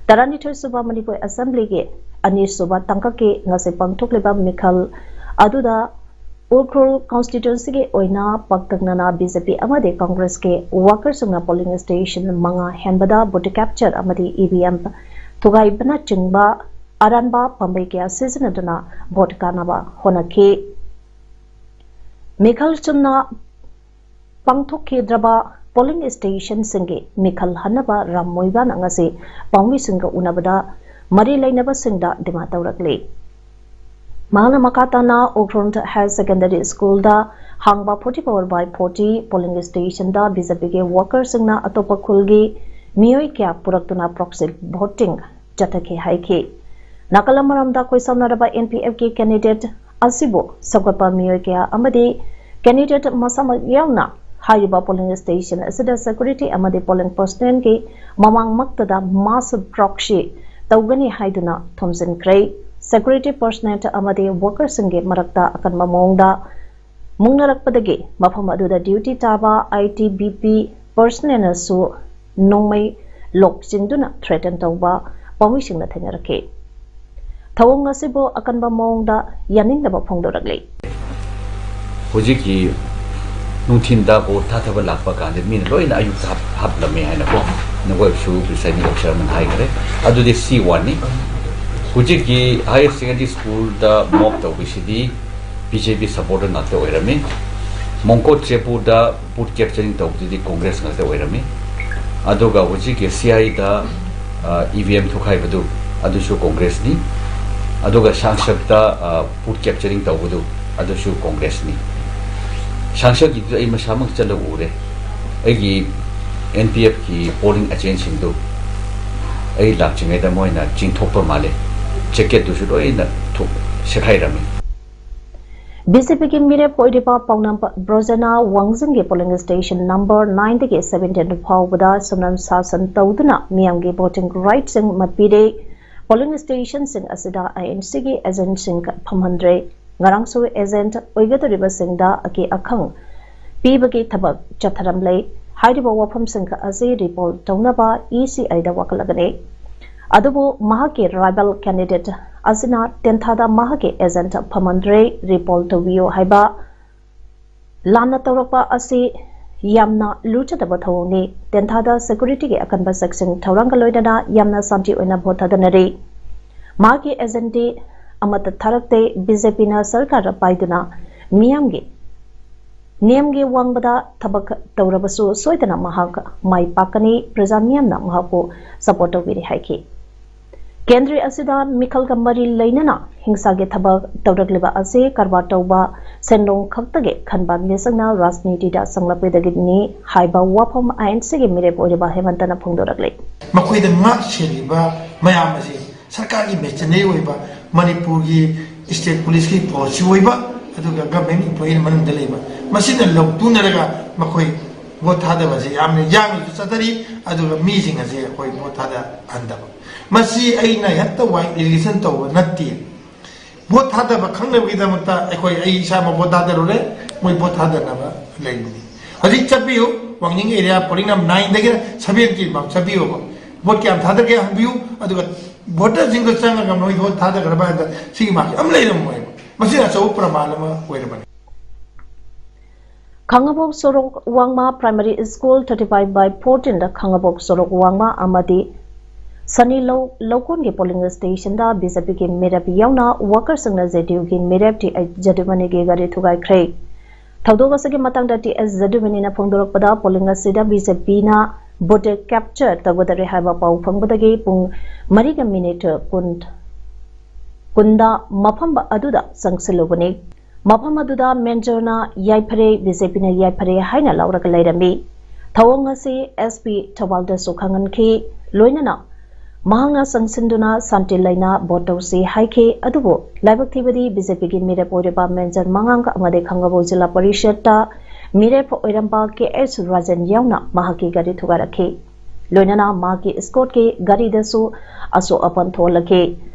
ꯇꯔꯥꯅꯤꯊꯣꯏ ꯁꯨꯕ ꯃꯅꯤꯄꯨꯔ ꯑꯦꯁꯦꯝꯕ꯭ꯂꯤꯒꯤ ꯑꯅꯤꯁꯨꯕ ꯇꯥꯡꯀꯛꯀꯤ ꯉꯁꯤ ꯄꯥꯡꯊꯣꯛꯂꯤꯕ ꯃꯤꯈꯜ ꯑꯗꯨꯗ ꯎꯈ꯭ꯔꯨꯜ ꯀꯟꯁꯇꯤꯇ꯭ꯋꯦꯟꯁꯤꯒꯤ ꯑꯣꯏꯅ ꯄꯥꯛꯇꯛꯅꯅ ꯕꯤ ꯖꯦ ꯄꯤ ꯑꯃꯗꯤ ꯀꯪꯒ꯭ꯔꯦꯁꯀꯤ ꯋꯥꯀꯔꯁꯤꯡꯅ ꯄꯣꯂꯤꯡ ꯁ꯭ꯇꯦꯁꯟ ꯃꯉꯥ ꯍꯦꯟꯕꯗ ꯚꯣꯇꯔ ꯀꯦꯞꯆꯔ ꯑꯃꯗꯤ ꯏ ꯚꯤ ꯑꯦꯝ ꯊꯨꯒꯥꯏꯕꯅꯆꯤꯡꯕ ꯑꯔꯥꯟꯕ ꯄꯥꯝꯕꯩ ꯀꯌꯥ ꯁꯤꯖꯤꯟꯅꯗꯨꯅ ꯚꯣꯠ ꯀꯥꯅꯕ ꯍꯣꯠꯅꯈꯤ꯫ ꯃꯤꯈꯜ ꯆꯨꯝꯅ ꯄꯥꯡꯊꯣꯛꯈꯤꯗ꯭ꯔꯕ ꯄꯣꯂꯤꯡ ꯁ꯭ꯇꯦꯁꯟꯁꯤꯡꯒꯤ ꯃꯤꯈꯜ ꯍꯟꯅꯕ ꯔꯥꯝ ꯃꯣꯏꯕꯥꯅ ꯉꯁꯤ ꯄꯥꯎꯃꯤꯁꯤꯡꯒ ꯎꯅꯕꯗ ꯃꯔꯤ ꯂꯩꯅꯕꯁꯤꯡꯗ ꯗꯤꯃꯥꯟ ꯇꯧꯔꯛꯂꯤ꯫ ꯃꯍꯥꯛꯅ ꯃꯈꯥ ꯇꯥꯅ ꯎꯈ꯭ꯔꯨꯜ ꯍꯥꯌꯔ ꯁꯦꯀꯦꯟꯗꯔꯤ ꯁ꯭ꯀꯨꯜꯗ ꯍꯥꯡꯕ forty four by forty polling ꯁ꯭ꯇꯦꯁꯟꯗ ꯕꯤ ꯖꯦ ꯄꯤꯒꯤ ꯋꯥꯀꯔꯁꯤꯡꯅ ꯑꯇꯣꯞꯄ ꯈꯨꯜꯒꯤ ꯃꯤꯑꯣꯏ ꯀꯌꯥ ꯄꯨꯔꯛꯇꯨꯅ ꯄ꯭ꯔꯣꯛꯁꯤ ꯚꯣꯇꯤꯡ ꯆꯠꯊꯈꯤ ꯍꯥꯏꯈꯤ꯫ ꯅꯥꯀꯜ ꯑꯃꯔꯣꯝꯗ ꯈꯣꯏꯁꯥꯎꯅꯔꯕ ꯑꯦꯟ ꯄꯤ ꯑꯦꯐꯀꯤ ꯀꯦꯟꯗꯤꯗꯦꯠ ꯑꯁꯤꯕꯨ ꯁꯧꯒꯠꯄ ꯃꯤꯑꯣꯏ ꯀꯌꯥ ꯑꯃꯗꯤ ꯀꯦꯟꯗꯤꯗꯦꯠ ꯃꯁꯥꯃꯛ ꯌꯥꯎꯅ ꯍꯥꯏꯔꯤꯕ ꯄꯣꯂꯤꯡ ꯁ꯭ꯇꯦꯁꯟ ꯑꯁꯤꯗ ꯁꯦꯀ꯭ꯌꯨꯔꯤꯇꯤ ꯑꯃꯗꯤ ꯄꯣꯂꯤꯡ ꯄꯔꯁꯅꯦꯜꯒꯤ ꯃꯃꯥꯡꯃꯛꯇꯗ ꯃꯥꯁ ꯄ꯭ꯔꯣꯛꯁꯤ ꯇꯧꯒꯅꯤ ꯍꯥꯏꯗꯨꯅ ꯊꯣꯝꯖꯤꯟꯈ꯭ꯔꯦ꯫ ꯁꯦꯀ꯭ꯌꯨꯔꯤꯇꯤ ꯄꯔꯁꯅꯦꯜ ꯑꯃꯗꯤ ꯋꯥꯀꯔꯁꯤꯡꯒꯤ ꯃꯔꯛꯇ ꯑꯀꯟꯕ ꯃꯑꯣꯡꯗ ꯃꯨꯛꯅꯔꯛꯄꯗꯒꯤ ꯃꯐꯝ ꯑꯗꯨꯗ ꯗ꯭ꯌꯨꯇꯤ ꯇꯥꯕ ꯑꯥꯏ ꯇꯤ ꯕꯤ ꯄꯤ ꯄꯔꯁꯅꯦꯜꯅꯁꯨ ꯅꯣꯡꯃꯩ ꯂꯣꯛꯆꯤꯟꯗꯨꯅ ꯊ꯭ꯔꯦꯇꯟ ꯇꯧꯕ ꯄꯥꯎꯃꯤꯁꯤꯡꯅ ꯊꯦꯡꯅꯔꯛꯈꯤ꯫ ꯊꯧꯑꯣꯡ ꯑꯁꯤꯕꯨ ꯑꯀꯟꯕ ꯃꯑꯣꯡꯗ ꯌꯥꯅꯤꯡꯗꯕ ꯐꯣꯡꯗꯣꯔꯛꯂꯤ꯫ ꯍꯧꯖꯤꯛꯀꯤ ꯅꯨꯡꯊꯤꯟꯗ ꯚꯣꯠ ꯊꯥꯗꯕ ꯂꯥꯛꯄ ꯀꯥꯟꯗ ꯃꯤꯅ ꯂꯣꯏꯅ ꯑꯌꯨꯛꯇ ꯍꯥꯞ- ꯍꯥꯞꯂꯝꯃꯦ ꯍꯥꯏꯅꯀꯣ, ꯅꯈꯣꯏꯁꯨ presiding officer ꯑꯃꯅ ꯍꯥꯏꯈ꯭ꯔꯦ꯫ ꯑꯗꯨꯗꯤ ꯁꯤ ꯋꯥꯟꯅꯤ꯫ ꯍꯧꯖꯤꯛꯀꯤ higher secondary schoolꯗ mob ꯇꯧꯕꯁꯤꯗꯤ BJP supporter ꯉꯥꯛꯇ ꯑꯣꯏꯔꯝꯃꯤ꯫ ꯃꯣꯡꯀꯣꯠ ꯆꯦꯄꯨꯗ vote capturing ꯇꯧꯕꯗꯨꯗꯤ Congress ꯉꯥꯛꯇ ꯑꯣꯏꯔꯝꯃꯤ꯫ ꯑꯗꯨꯒ ꯍꯧꯖꯤꯛꯀꯤ CIꯗ, ꯑ, EVM ꯊꯨꯈꯥꯏꯕꯗꯨ, ꯑꯗꯨꯁꯨ Congressꯅꯤ꯫ ꯑꯗꯨꯒ ꯁꯥꯡꯁꯛꯇ, ꯑ, vote capturing ꯇꯧꯕꯗꯨ, ꯑꯗꯨꯁꯨ Congressꯅꯤ꯫ ꯁꯥꯡꯁꯛꯀꯤꯗꯨ ꯑꯩ ꯃꯁꯥꯃꯛ ꯆꯠꯂꯒ ꯎꯔꯦ꯫ ꯑꯩꯒꯤ NPFꯀꯤ polling agentꯁꯤꯡꯗꯨ ꯑꯩ ꯂꯥꯛꯇ꯭ꯔꯤꯉꯩꯗ ꯃꯣꯏꯅ ꯆꯤꯡꯊꯣꯛꯄ ꯃꯥꯜꯂꯦ꯫ Jacketꯇꯨꯁꯨ ꯂꯣꯏꯅ ꯊꯨ-, ꯁꯦꯈꯥꯏꯔꯝꯃꯤ꯫ BJPꯒꯤ ꯃꯤꯔꯦꯞ ꯑꯣꯏꯔꯤꯕ ꯄꯥꯎꯅꯝ ꯕ꯭ꯔꯣꯖꯅꯥ ꯋꯥꯡꯖꯤꯡꯒꯤ polling station number nineꯗꯒꯤ seventeen ꯐꯥꯎꯕꯗ ꯁꯨꯝꯅꯝ ꯁꯥꯁꯟ ꯇꯧꯗꯨꯅ ꯃꯤꯌꯥꯝꯒꯤ voting rightꯁꯤꯡ ꯃꯠꯄꯤꯔꯦ꯫ Polling stationꯁꯤꯡ ꯑꯁꯤꯗ INCꯒꯤ agentꯁꯤꯡ ꯐꯝꯍꯟꯗ꯭ꯔꯦ꯫ ꯉꯔꯥꯡꯁꯨ agent ꯑꯣꯏꯒꯗꯧꯔꯤꯕꯁꯤꯡꯗ ꯑꯀꯤ ꯑꯈꯪ ꯄꯤꯕꯒꯤ ꯊꯕꯛ ꯆꯠꯊꯔꯝꯂꯦ꯫ ꯍꯥꯏꯔꯤꯕ ꯋꯥꯐꯝꯁꯤꯡ ꯑꯁꯤ report ꯇꯧꯅꯕ ECIꯗ ꯋꯥꯀꯠꯂꯒꯅꯤ꯫ ꯑꯗꯨꯕꯨ ꯃꯍꯥꯛꯀꯤ rival candidate ꯑꯁꯤꯅ ꯇꯦꯟꯊꯥꯗ ꯃꯍꯥꯛꯀꯤ agent ꯐꯝꯍꯟꯗ꯭ꯔꯦ, report ꯇꯧꯕꯤꯌꯨ ꯍꯥꯏꯕ ꯂꯥꯟꯅ ꯇꯧꯔꯛꯄ ꯑꯁꯤ ꯌꯥꯝꯅ ꯂꯨꯖꯗꯕ ꯊꯧꯑꯣꯡꯅꯤ꯫ ꯇꯦꯟꯊꯥꯗ securityꯒꯤ ꯑꯀꯟꯕ ꯆꯦꯛꯁꯤꯟ ꯊꯧꯔꯥꯡꯒ ꯂꯣꯏꯅꯅ ꯌꯥꯝꯅ ꯁꯥꯟꯇꯤ ꯑꯣꯏꯅ ꯚꯣꯠ ꯊꯥꯗꯅꯔꯤ꯫ ꯃꯍꯥꯛꯀꯤ agentꯗꯤ ꯑꯃꯠꯇ ꯊꯥꯔꯛꯇꯦ꯫ BJPꯅ ꯁꯔꯀꯥꯔ ꯄꯥꯏꯗꯨꯅ ꯃꯤꯌꯥꯝꯒꯤ ꯅꯤꯌꯝꯒꯤ ꯋꯥꯡꯃꯗ ꯊꯕꯛ ꯇꯧꯔꯕꯁꯨ ꯁꯣꯏꯗꯅ ꯃꯍꯥꯛ ꯃꯥꯏ ꯄꯥꯛꯀꯅꯤ꯫ ꯄ꯭ꯔꯖꯥ ꯃꯤꯌꯥꯝꯅ ꯃꯍꯥꯛꯄꯨ support ꯇꯧꯕꯤꯔꯤ ꯍꯥꯏꯈꯤ꯫ ꯀꯦꯟꯗ꯭ꯔ ꯑꯁꯤꯗ ꯃꯤꯈꯜꯒ ꯃꯔꯤ ꯂꯩꯅꯅ ꯍꯤꯡꯁꯥꯒꯤ ꯊꯕꯛ ꯇꯧꯔꯛꯂꯤꯕ ꯑꯁꯤ ꯀꯔꯕꯥꯔ ꯇꯧꯕ ꯁꯦꯟꯗꯣꯡ ꯈꯛꯇꯒꯤ ꯈꯟꯕ ꯃꯤꯁꯛꯅ ꯔꯥꯖꯅꯤꯇꯤꯗ ꯆꯪꯂꯛꯄꯗꯒꯤꯅꯤ ꯍꯥꯏꯕ ꯋꯥꯐꯝ INCꯒꯤ ꯃꯤꯔꯦꯞ ꯑꯣꯏꯔꯤꯕ ꯍꯦꯃꯟꯇꯅ ꯐꯣꯡꯗꯣꯔꯛꯂꯤ꯫ ꯃꯈꯣꯏꯗ ꯉꯥꯛ ꯁꯦꯜꯂꯤꯕ ꯃꯌꯥꯝ ꯑꯁꯤ ꯁꯔꯀꯥꯔꯒꯤ machinery ꯑꯣꯏꯕ, ꯃꯅꯤꯄꯨꯔꯒꯤ state policeꯀꯤ force ꯑꯣꯏꯕ, ꯑꯗꯨꯒ government employee ꯃꯅꯨꯡꯗ ꯂꯩꯕ, ꯃꯁꯤꯅ ꯂꯧꯇꯨꯅꯔꯒ ꯃꯈꯣꯏ ꯚꯣꯠ ꯊꯥꯗꯕꯁꯦ ꯌꯥꯝꯅ ꯌꯥꯡꯅꯁꯨ ꯆꯠꯊꯔꯤ꯫ ꯑꯗꯨꯒ ꯃꯤꯁꯤꯡ ꯑꯁꯦ ꯑꯩꯈꯣꯏ ꯚꯣꯠ ꯊꯥꯗꯍꯟꯗꯕ, ꯃꯁꯤ ꯑꯩꯅ ꯍꯦꯛꯇ ꯋꯥꯏ allegation ꯇꯧꯕ ꯅꯠꯇꯦ꯫ ꯚꯣꯠ ꯊꯥꯗꯕ ꯈꯪꯅꯕꯒꯤꯗꯃꯛꯇ ꯑꯩꯈꯣꯏ, ꯑꯩ ꯏꯁꯥꯃꯛ ꯚꯣꯠ ꯊꯥꯗꯔꯨꯔꯦ, ꯃꯣꯏ ꯚꯣꯠ ꯊꯥꯗꯅꯕ ꯂꯩꯕꯅꯤ꯫ ꯍꯧꯖꯤꯛ ꯆꯠꯄꯤꯌꯨ, ꯋꯥꯡꯖꯤꯡ area polling number nineꯗꯒꯤꯅ seventeenꯐꯥꯎ ꯆꯠꯄꯤꯌꯣꯕ꯫ ꯚꯣꯠ ꯀꯌꯥꯝ ꯊꯥꯗꯒꯦ ꯍꯪꯕꯤꯌꯨ, ꯑꯗꯨꯒ voterꯁꯤꯡꯗꯣ ꯆꯪꯉꯒ ꯃꯣꯏ ꯚꯣꯠ ꯊꯥꯗꯈ꯭ꯔꯕ ꯍꯥꯏꯕꯗ ꯁꯤꯒꯤ ꯃꯥꯔꯛꯁꯤ ꯑꯃ ꯂꯩꯔꯝꯃꯣꯏꯕ꯫ ꯃꯁꯤꯅ ꯑꯆꯧꯕ ꯄ꯭ꯔꯃꯥꯟ ꯑꯃ ꯑꯣꯏꯔꯕꯅꯤ꯫ ꯈꯥꯉꯕꯣꯛ ꯁꯣꯔꯣꯛ ꯋꯥꯡꯃ Primary School thirty five by fourteen ꯗ ꯈꯥꯉꯕꯣꯛ ꯁꯣꯔꯣꯛ ꯋꯥꯡꯃ ꯑꯃꯗꯤ ꯁꯅꯤ ꯂꯧ ꯂꯧꯀꯣꯟꯒꯤ polling station ꯗ B J P ꯒꯤ ꯃꯤꯔꯦꯞ ꯌꯥꯎꯅ worker ꯁꯤꯡꯅ J D U ꯒꯤ ꯃꯤꯔꯦꯞ T S ꯖꯗꯨꯃꯅꯤꯒꯤ ꯒꯥꯔꯤ ꯊꯨꯒꯥꯏꯈ꯭ꯔꯦ꯫ ꯊꯧꯗꯣꯛ ꯑꯁꯤꯒꯤ ꯃꯇꯥꯡꯗ T S ꯖꯗꯨꯃꯅꯤꯅ ꯐꯣꯡꯗꯣꯔꯛꯄꯗ, polling ꯑꯁꯤꯗ B J P ꯅ vote capture ꯇꯧꯒꯗꯔꯦ ꯍꯥꯏꯕ ꯄꯥꯎ ꯐꯪꯕꯗꯒꯤ ꯄꯨꯡ ꯃꯔꯤꯒ minute ꯀꯨꯟ ꯀꯨꯟꯗ ꯃꯐꯝ ꯑꯗꯨꯗ ꯆꯪꯁꯤꯜꯂꯨꯕꯅꯤ꯫ ꯃꯐꯝ ꯑꯗꯨꯗ ꯃꯦꯟꯖꯔꯅ ꯌꯥꯏꯐꯔꯦ, B J P ꯅ ꯌꯥꯏꯐꯔꯦ ꯍꯥꯏꯅ ꯂꯥꯎꯔꯒ ꯂꯩꯔꯝꯃꯤ꯫ ꯊꯧꯑꯣꯡ ꯑꯁꯤ S P ꯊꯧꯕꯥꯜꯗꯁꯨ ꯈꯪꯍꯟꯈꯤ꯫ ꯂꯣꯏꯅꯅ ꯃꯍꯥꯛꯅ ꯆꯪꯁꯤꯟꯗꯨꯅ ꯁꯥꯟꯇꯤ ꯂꯩꯅ vote ꯇꯧꯁꯤ ꯍꯥꯏꯈꯤ꯫ ꯑꯗꯨꯕꯨ ꯂꯥꯏꯕꯛ ꯊꯤꯕꯗꯤ B J P ꯒꯤ ꯃꯤꯔꯦꯞ ꯑꯣꯏꯔꯤꯕ ꯃꯦꯟꯖꯔ ꯃꯉꯥꯡꯒ ꯑꯃꯗꯤ ꯈꯥꯉꯕꯣꯛ ꯖꯤꯂꯥ ꯄꯔꯤꯁꯠꯇ ꯃꯤꯔꯦꯞ ꯑꯣꯏꯔꯝꯕ K H ꯔꯥꯖꯟ ꯌꯥꯎꯅ ꯃꯍꯥꯛꯀꯤ ꯒꯥꯔꯤ ꯊꯨꯒꯥꯏꯔꯛꯈꯤ꯫ ꯂꯣꯏꯅꯅ ꯃꯍꯥꯛꯀꯤ escort ꯀꯤ ꯒꯥꯔꯤꯗꯁꯨ ꯑꯁꯣꯛ ꯑꯄꯟ ꯊꯣꯛꯍꯜꯂꯛꯈꯤ꯫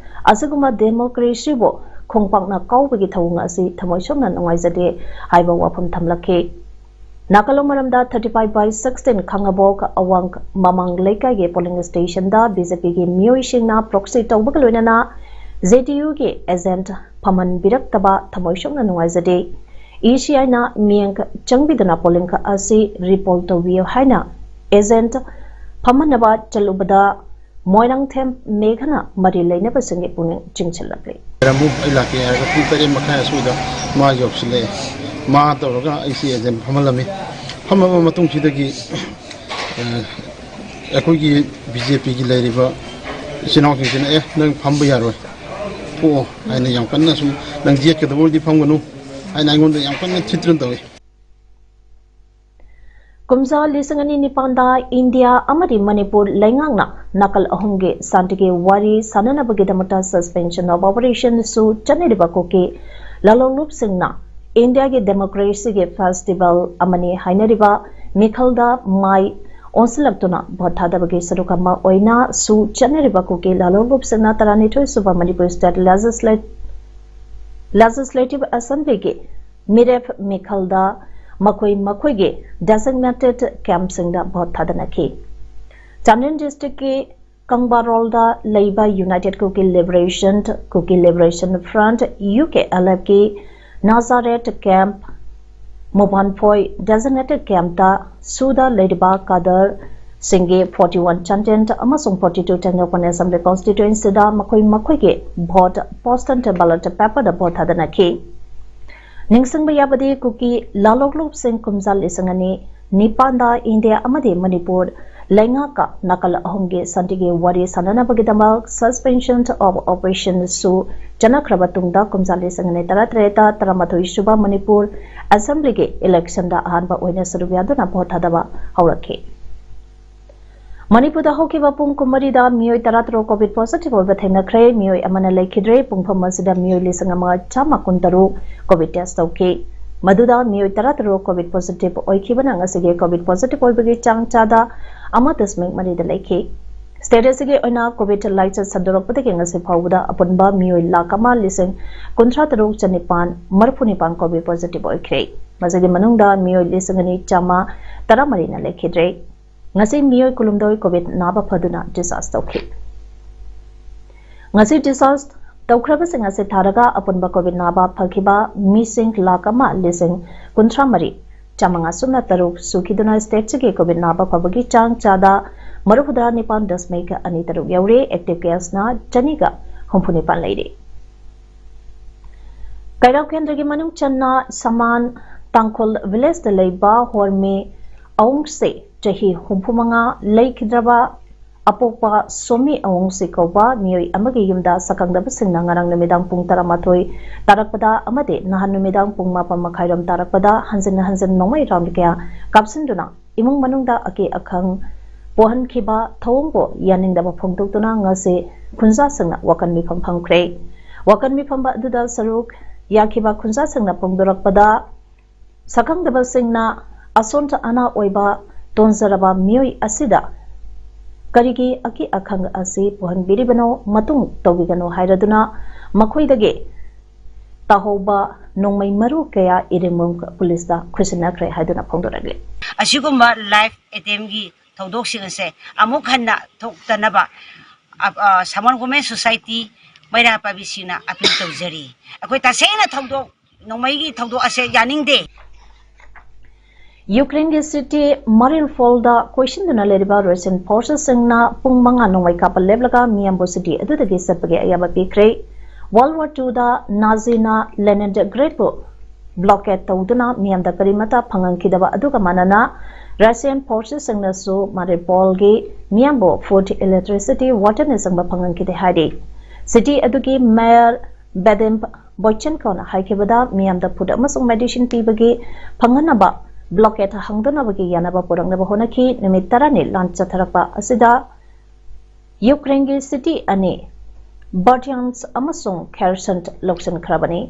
ꯑꯁꯤꯒꯨꯝꯕ democracy ꯕꯨ ꯈꯣꯡꯄꯥꯛꯅ ꯀꯥꯎꯕꯒꯤ ꯊꯧꯑꯣꯡ ꯑꯁꯤ ꯊꯃꯣꯏ ꯁꯣꯛꯅ ꯅꯨꯡꯉꯥꯏꯖꯗꯦ ꯍꯥꯏꯕ ꯋꯥꯐꯝ ꯊꯝꯂꯛꯈꯤ꯫ ꯅꯥꯀꯜꯂꯣꯡ ꯃꯔꯝꯗ thirty five by sixteen ꯈꯥꯉꯕꯣꯛ ꯑꯋꯥꯡ ꯃꯃꯥꯡ ꯂꯩꯀꯥꯏꯒꯤ polling station ꯗ B J P ꯒꯤ ꯃꯤꯑꯣꯏꯁꯤꯡꯅ proxy ꯇꯧꯕꯒ ꯂꯣꯏꯅꯅ J D U ꯒꯤ agent ꯐꯝꯍꯟꯕꯤꯔꯛꯇꯕ ꯊꯃꯣꯏ ꯁꯣꯛꯅ ꯅꯨꯡꯉꯥꯏꯖꯗꯦ꯫ E C I ꯅ ꯃꯤꯠꯌꯦꯡ ꯆꯪꯕꯤꯗꯨꯅ polling ꯑꯁꯤ repoll ꯇꯧꯕꯤꯌꯨ ꯍꯥꯏꯅ agent ꯐꯝꯍꯟꯅꯕ ꯆꯠꯂꯨꯕꯗ ꯃꯣꯏꯔꯥꯡꯊꯦꯝ ꯃꯦꯘꯅ ꯃꯔꯤ ꯂꯩꯅꯕꯁꯤꯡꯒꯤ ꯄꯨꯛꯅꯤꯡ ꯆꯤꯡꯁꯤꯜꯂꯛꯂꯤ꯫ ꯂꯩꯔꯝꯃꯨ, ꯑꯩ ꯂꯥꯛꯀꯦ ꯍꯥꯏꯔꯒ ꯄꯨꯡ ꯇꯔꯦꯠ ꯃꯈꯥꯏ ꯑꯁ꯭ꯋꯥꯏꯗ ꯃꯥ ꯌꯧꯁꯤꯜꯂꯛꯑꯦ꯫ ꯃꯥ ꯇꯧꯔꯒ ꯑꯩꯁꯤ agent ꯐꯝꯍꯜꯂꯝꯃꯤ꯫ ꯐꯝꯃꯕ ꯃꯇꯨꯡꯁꯤꯗꯒꯤ, ꯑ, ꯑꯩꯈꯣꯏꯒꯤ B J P ꯒꯤ ꯂꯩꯔꯤꯕ ꯏꯆꯤꯟ ꯏꯅꯥꯎꯁꯤꯡꯁꯤꯅ, "ꯑꯦ, ꯅꯪ ꯐꯝꯕ ꯌꯥꯔꯣꯏ, ꯊꯣꯛꯑꯣ" ꯍꯥꯏꯅ ꯌꯥꯝ ꯀꯟꯅ ꯁꯨꯝ, "ꯅꯪ ꯌꯦꯠꯀꯗꯕ ꯑꯣꯏꯔꯗꯤ ꯐꯝꯒꯅꯨ" ꯍꯥꯏꯅ ꯑꯩꯉꯣꯟꯗ ꯌꯥꯝ ꯀꯟꯅ ꯊꯤꯠꯇꯅ ꯇꯧꯏ꯫ ꯀꯨꯝꯖꯥ ꯂꯤꯁꯤꯡ ꯑꯅꯤ ꯅꯤꯄꯥꯟꯗ ꯏꯟꯗꯤꯌꯥ ꯑꯃꯗꯤ ꯃꯅꯤꯄꯨꯔ ꯂꯩꯉꯥꯛꯅ ꯅꯥꯀꯜ ꯑꯍꯨꯝꯒꯤ ꯁꯥꯟꯇꯤꯒꯤ ꯋꯥꯔꯤ ꯁꯥꯅꯅꯕꯒꯤꯗꯃꯛꯇ suspension of operation ꯁꯨ ꯆꯠꯅꯔꯤꯕ ꯀꯨꯀꯤ ꯂꯥꯂꯣꯡꯂꯨꯞꯁꯤꯡꯅ ꯏꯟꯗꯤꯌꯥꯒꯤ democracy ꯒꯤ festival ꯑꯃꯅꯤ ꯍꯥꯏꯅꯔꯤꯕ ꯃꯤꯈꯜꯗ ꯃꯥꯏ ꯑꯣꯟꯁꯤꯜꯂꯛꯇꯨꯅ vote ꯊꯥꯗꯕꯒꯤ ꯁꯔꯨꯛ ꯑꯃ ꯑꯣꯏꯅ ꯁꯨ ꯆꯠꯅꯔꯤꯕ ꯀꯨꯀꯤ ꯂꯥꯂꯣꯡꯂꯨꯞꯁꯤꯡꯅ ꯇꯔꯥꯅꯤꯊꯣꯏ ꯁꯨꯕ Manipur state legislate-, legislative assembly ꯒꯤ ꯃꯤꯔꯦꯞ ꯃꯤꯈꯜꯗ ꯃꯈꯣꯏ ꯃꯈꯣꯏꯒꯤ designated camp ꯁꯤꯡꯗ vote ꯊꯥꯗꯅꯈꯤ꯫ ꯆꯥꯟꯗꯦꯜ district ꯀꯤ ꯀꯪꯕꯥꯔꯣꯜꯗ ꯂꯩꯕ United Kuki Liberation, Kuki Liberation Front, U K L F ꯀꯤ Nazareth camp ꯃꯨꯕꯥꯟꯐꯣꯏ designated campꯇ ꯁꯨꯗ ꯂꯩꯔꯤꯕ ꯀꯥꯗꯔꯁꯤꯡꯒꯤ forty one ꯆꯥꯟꯗꯦꯜ ꯑꯃꯁꯨꯡ forty two ꯇꯦꯡꯅꯧꯄꯜ assembly constituencyꯗ ꯃꯈꯣꯏ ꯃꯈꯣꯏꯒꯤ vote postal ballot paperꯗ vote ꯊꯥꯗꯅꯈꯤ꯫ ꯅꯤꯡꯁꯤꯡꯕ ꯌꯥꯕꯗꯤ ꯀꯨꯀꯤ ꯂꯥꯂꯣꯛꯂꯨꯞꯁꯤꯡ ꯀꯨꯝꯖꯥ ꯂꯤꯁꯤꯡ ꯑꯅꯤ ꯅꯤꯄꯥꯟꯗ ꯏꯟꯗꯤꯌꯥ ꯑꯃꯗꯤ ꯃꯅꯤꯄꯨꯔ ꯂꯩꯉꯥꯛꯀ ꯅꯥꯀꯜ ꯑꯍꯨꯝꯒꯤ ꯁꯥꯟꯇꯤꯒꯤ ꯋꯥꯔꯤ ꯁꯥꯟꯅꯅꯕꯒꯤꯗꯃꯛ suspension of operations ꯁꯨ ꯆꯠꯅꯈ꯭ꯔꯕ ꯇꯨꯡꯗ ꯀꯨꯝꯖꯥ ꯂꯤꯁꯤꯡ ꯑꯅꯤ ꯇꯔꯥꯇꯔꯦꯠꯇ ꯇꯔꯥꯃꯥꯊꯣꯏ ꯁꯨꯕ ꯃꯅꯤꯄꯨꯔ assemblyꯒꯤ electionꯗ ꯑꯍꯥꯟꯕ ꯑꯣꯏꯅ ꯁꯔꯨꯛ ꯌꯥꯗꯨꯅ vote ꯊꯥꯗꯕ ꯍꯧꯔꯛꯈꯤ꯫ ꯃꯅꯤꯄꯨꯔꯗ ꯍꯧꯈꯤꯕ ꯄꯨꯡ ꯀꯨꯟꯃꯔꯤꯗ ꯃꯤꯑꯣꯏ ꯇꯔꯥꯇꯔꯨꯛ COVID positive ꯑꯣꯏꯕ ꯊꯦꯡꯅꯈ꯭ꯔꯦ꯫ ꯃꯤꯑꯣꯏ ꯑꯃꯅ ꯂꯩꯈꯤꯗ꯭ꯔꯦ꯫ ꯄꯨꯡꯐꯝ ꯑꯁꯤꯗ ꯃꯤꯑꯣꯏ ꯂꯤꯁꯤꯡ ꯑꯃ ꯆꯥꯝꯃ ꯀꯨꯟꯇꯔꯨꯛ COVID test ꯇꯧꯈꯤ꯫ ꯃꯗꯨꯗ ꯃꯤꯑꯣꯏ ꯇꯔꯥꯇꯔꯨꯛ COVID positive ꯑꯣꯏꯈꯤꯕꯅ ꯉꯁꯤꯒꯤ COVID positive ꯑꯣꯏꯕꯒꯤ ꯆꯥꯡ ꯆꯥꯗ ꯑꯃ ꯗꯁꯃꯤꯛ ꯃꯔꯤꯗ ꯂꯩꯈꯤ꯫ State ꯑꯁꯤꯒꯤ ꯑꯣꯏꯅ COVID ꯂꯥꯏꯆꯠ ꯁꯟꯗꯣꯔꯛꯄꯗꯒꯤ ꯉꯁꯤ ꯐꯥꯎꯕꯗ ꯑꯄꯨꯟꯕ ꯃꯤꯑꯣꯏ ꯂꯥꯈ ꯑꯃ ꯂꯤꯁꯤꯡ ꯀꯨꯟꯊ꯭ꯔꯥ ꯇꯔꯨꯛ ꯆꯅꯤꯄꯥꯟ ꯃꯔꯤꯐꯨ ꯅꯤꯄꯥꯟ COVID positive ꯑꯣꯏꯈ꯭ꯔꯦ꯫ ꯃꯁꯤꯒꯤ ꯃꯅꯨꯡꯗ ꯃꯤꯑꯣꯏ ꯂꯤꯁꯤꯡ ꯑꯅꯤ ꯆꯥꯝꯃ ꯇꯔꯥꯃꯔꯤꯅ ꯂꯩꯈꯤꯗ꯭ꯔꯦ꯫ ꯉꯁꯤ ꯃꯤꯑꯣꯏ ꯀꯨꯟꯍꯨꯝꯗꯣꯏ COVID ꯅꯥꯕ ꯐꯗꯨꯅ discharge ꯇꯧꯈꯤ꯫ ꯉꯁꯤ discharge ꯇꯧꯈ꯭ꯔꯕꯁꯤꯡ ꯑꯁꯤ ꯊꯥꯔꯒ ꯑꯄꯨꯟꯕ COVID ꯅꯥꯕ ꯐꯈꯤꯕ ꯃꯤꯁꯤꯡ ꯂꯥꯈ ꯑꯃ ꯂꯤꯁꯤꯡ ꯀꯨꯟꯊ꯭ꯔꯥ ꯃꯔꯤ ꯆꯥꯃꯉꯥ ꯁꯨꯞꯅ ꯇꯔꯨꯛ ꯁꯨꯈꯤꯗꯨꯅ state ꯑꯁꯤꯒꯤ COVID ꯅꯥꯕ ꯐꯕꯒꯤ ꯆꯥꯡ ꯆꯥꯗ ꯃꯔꯤꯐꯨꯇꯔꯥ ꯅꯤꯄꯥꯟ ꯗꯁꯃꯤꯛ ꯑꯅꯤ ꯇꯔꯨꯛ ꯌꯧꯔꯦ꯫ Active case ꯅ ꯆꯅꯤꯒ ꯍꯨꯝꯐꯨ ꯅꯤꯄꯥꯟ ꯂꯩꯔꯦ꯫ ꯀꯩꯔꯥꯎ ꯀꯦꯟꯗ꯭ꯔꯒꯤ ꯃꯅꯨꯡ ꯆꯟꯅ ꯁꯃꯥꯟ ꯇꯥꯡꯈꯨꯜ village ꯇ ꯂꯩꯕ ꯍꯣꯔꯃꯤ ꯑꯋꯨꯡꯁꯦ ꯆꯍꯤ ꯍꯨꯝꯐꯨ ꯃꯉꯥ ꯂꯩꯈꯤꯗ꯭ꯔꯕ ꯑꯄꯣꯛꯄ ꯁꯣꯃꯤ ꯑꯋꯨꯡꯁꯦ ꯀꯧꯕ ꯃꯤꯑꯣꯏ ꯑꯃꯒꯤ ꯌꯨꯝꯗ ꯁꯛꯈꯪꯗꯕꯁꯤꯡꯅ ꯉꯔꯥꯡ ꯅꯨꯃꯤꯗꯥꯡ ꯄꯨꯡ ꯇꯔꯥꯃꯥꯊꯣꯏ ꯇꯥꯔꯛꯄꯗ ꯑꯃꯗꯤ ꯅꯍꯥꯟ ꯅꯨꯃꯤꯗꯥꯡ ꯄꯨꯡ ꯃꯥꯄꯟ ꯃꯈꯥꯏꯔꯣꯝ ꯇꯥꯔꯛꯄꯗ ꯍꯟꯖꯤꯟ ꯍꯟꯖꯤꯟ ꯅꯣꯡꯃꯩ round ꯀꯌꯥ ꯀꯥꯞꯁꯤꯟꯗꯨꯅ ꯏꯃꯨꯡ ꯃꯅꯨꯡꯗ ꯑꯀꯤ ꯑꯈꯪ ꯄꯣꯛꯍꯟꯈꯤꯕ ꯊꯧꯑꯣꯡꯕꯨ ꯌꯥꯅꯤꯡꯗꯕ ꯐꯣꯡꯗꯣꯛꯇꯨꯅ ꯉꯁꯤ ꯈꯨꯟꯖꯥꯁꯤꯡꯅ ꯋꯥꯀꯟ ꯃꯤꯐꯝ ꯐꯝꯈ꯭ꯔꯦ꯫ ꯋꯥꯀꯟ ꯃꯤꯐꯝ ꯑꯗꯨꯗ ꯁꯔꯨꯛ ꯌꯥꯈꯤꯕ ꯈꯨꯟꯖꯥꯁꯤꯡꯅ ꯐꯣꯡꯗꯣꯔꯛꯄꯗ, ꯁꯛꯈꯪꯗꯕꯁꯤꯡꯅ ꯑꯁꯣꯟ ꯑꯅꯥ ꯑꯣꯏꯕ ꯇꯣꯟꯖꯔꯕ ꯃꯤꯑꯣꯏ ꯑꯁꯤꯗ ꯀꯔꯤꯒꯤ ꯑꯀꯤ ꯑꯈꯪ ꯑꯁꯤ ꯄꯨꯍꯟꯕꯤꯔꯤꯕꯅꯣ, ꯃꯇꯨꯡ ꯇꯧꯕꯤꯒꯅꯨ ꯍꯥꯏꯔꯗꯨꯅ ꯃꯈꯣꯏꯗꯒꯤ ꯇꯥꯍꯧꯕ ꯅꯣꯡꯃꯩ ꯃꯔꯨ ꯀꯌꯥ ꯏꯔꯤꯃꯨꯡ ꯄꯨꯂꯤꯁꯇ ꯈꯨꯠꯁꯤꯟꯅꯈ꯭ꯔꯦ ꯍꯥꯏꯗꯨꯅ ꯐꯣꯡꯗꯣꯔꯛꯂꯤ꯫ ꯑꯁꯤꯒꯨꯝꯕ live attempt ꯀꯤ ꯊꯧꯗꯣꯛꯁꯤꯡ ꯑꯁꯦ ꯑꯃꯨꯛ ꯍꯟꯅ ꯊꯣꯛꯇꯅꯕ, ꯑ, ꯑ, ꯁꯃꯥꯟ Women Society ꯃꯩꯔꯥ ꯄꯥꯏꯕꯤꯁꯤꯡꯅ appeal ꯇꯧꯖꯔꯤ꯫ ꯑꯩꯈꯣꯏ ꯇꯁꯦꯡꯅ ꯊꯧꯗꯣꯛ, ꯅꯣꯡꯃꯩꯒꯤ ꯊꯧꯗꯣꯛ ꯑꯁꯦ ꯌꯥꯅꯤꯡꯗꯦ꯫ ꯌꯨꯀ꯭ꯔꯦꯟꯒꯤ ꯁꯤꯇꯤ ꯃꯥꯔꯤꯎꯄꯣꯜꯗ ꯀꯣꯏꯁꯤꯟꯗꯨꯅ ꯂꯩꯔꯤꯕ ꯔꯁꯤꯌꯟ ꯐꯣꯔꯁꯦꯁꯁꯤꯡꯅ ꯄꯨꯡ ꯃꯉꯥ ꯅꯣꯡꯃꯩ ꯀꯥꯞꯄ ꯂꯦꯞꯂꯒ ꯃꯤꯌꯥꯝꯕꯨ ꯁꯤꯇꯤ ꯑꯗꯨꯗꯒꯤ ꯆꯠꯄꯒꯤ ꯑꯌꯥꯕ ꯄꯤꯈ꯭ꯔꯦ꯫ ꯋꯥꯔꯜ ꯋꯥꯔ ꯇꯨꯗ ꯅꯥꯖꯤꯅ ꯂꯦꯅꯤꯟꯒ꯭ꯔꯦꯗꯄꯨ ꯕ꯭ꯂꯣꯀꯦꯠ ꯇꯧꯗꯨꯅ ꯃꯤꯌꯥꯝꯗ ꯀꯔꯤꯃꯠꯇ ꯐꯪꯍꯟꯈꯤꯗꯕ ꯑꯗꯨꯒ ꯃꯥꯟꯅꯅ ꯔꯁꯤꯌꯟ ꯐꯣꯔꯁꯦꯁꯁꯤꯡꯅꯁꯨ ꯃꯥꯔꯤꯎꯄꯣꯜꯒꯤ ꯃꯤꯌꯥꯝꯕꯨ ꯐꯨꯗ, ꯏꯂꯦꯛꯇ꯭ꯔꯤꯁꯤꯇꯤ, ꯋꯥꯇꯔꯅꯆꯤꯡꯕ ꯐꯪꯍꯟꯈꯤꯗꯦ ꯍꯥꯏꯔꯤ꯫ ꯁꯤꯇꯤ ꯑꯗꯨꯒꯤ ꯃꯦꯌꯔ ꯕꯦꯗꯤꯝ ꯕꯣꯏꯆꯦꯟꯀꯣꯅ ꯍꯥꯏꯈꯤꯕꯗ ꯃꯤꯌꯥꯝꯗ ꯐꯨꯗ ꯑꯃꯁꯨꯡ ꯃꯦꯗꯤꯁꯤꯟ ꯄꯤꯕꯒꯤ ꯐꯪꯍꯟꯅꯕ ꯕ꯭ꯂꯣꯀꯦꯠ ꯍꯥꯡꯗꯣꯛꯅꯕꯒꯤ ꯌꯥꯅꯕ ꯄꯨꯔꯛꯅꯕ ꯍꯣꯠꯅꯈꯤ꯫ ꯅꯨꯃꯤꯠ ꯇꯔꯥꯅꯤ ꯂꯥꯟ ꯆꯠꯊꯔꯛꯄ ꯑꯁꯤꯗ ꯌꯨꯀ꯭ꯔꯦꯟꯒꯤ ꯁꯤꯇꯤ ꯑꯅꯤ ꯕꯔꯇꯤꯌꯥꯟꯁ ꯑꯃꯁꯨꯡ ꯈꯦꯔꯁꯟ ꯂꯧꯁꯤꯟꯈ꯭ꯔꯕꯅꯤ꯫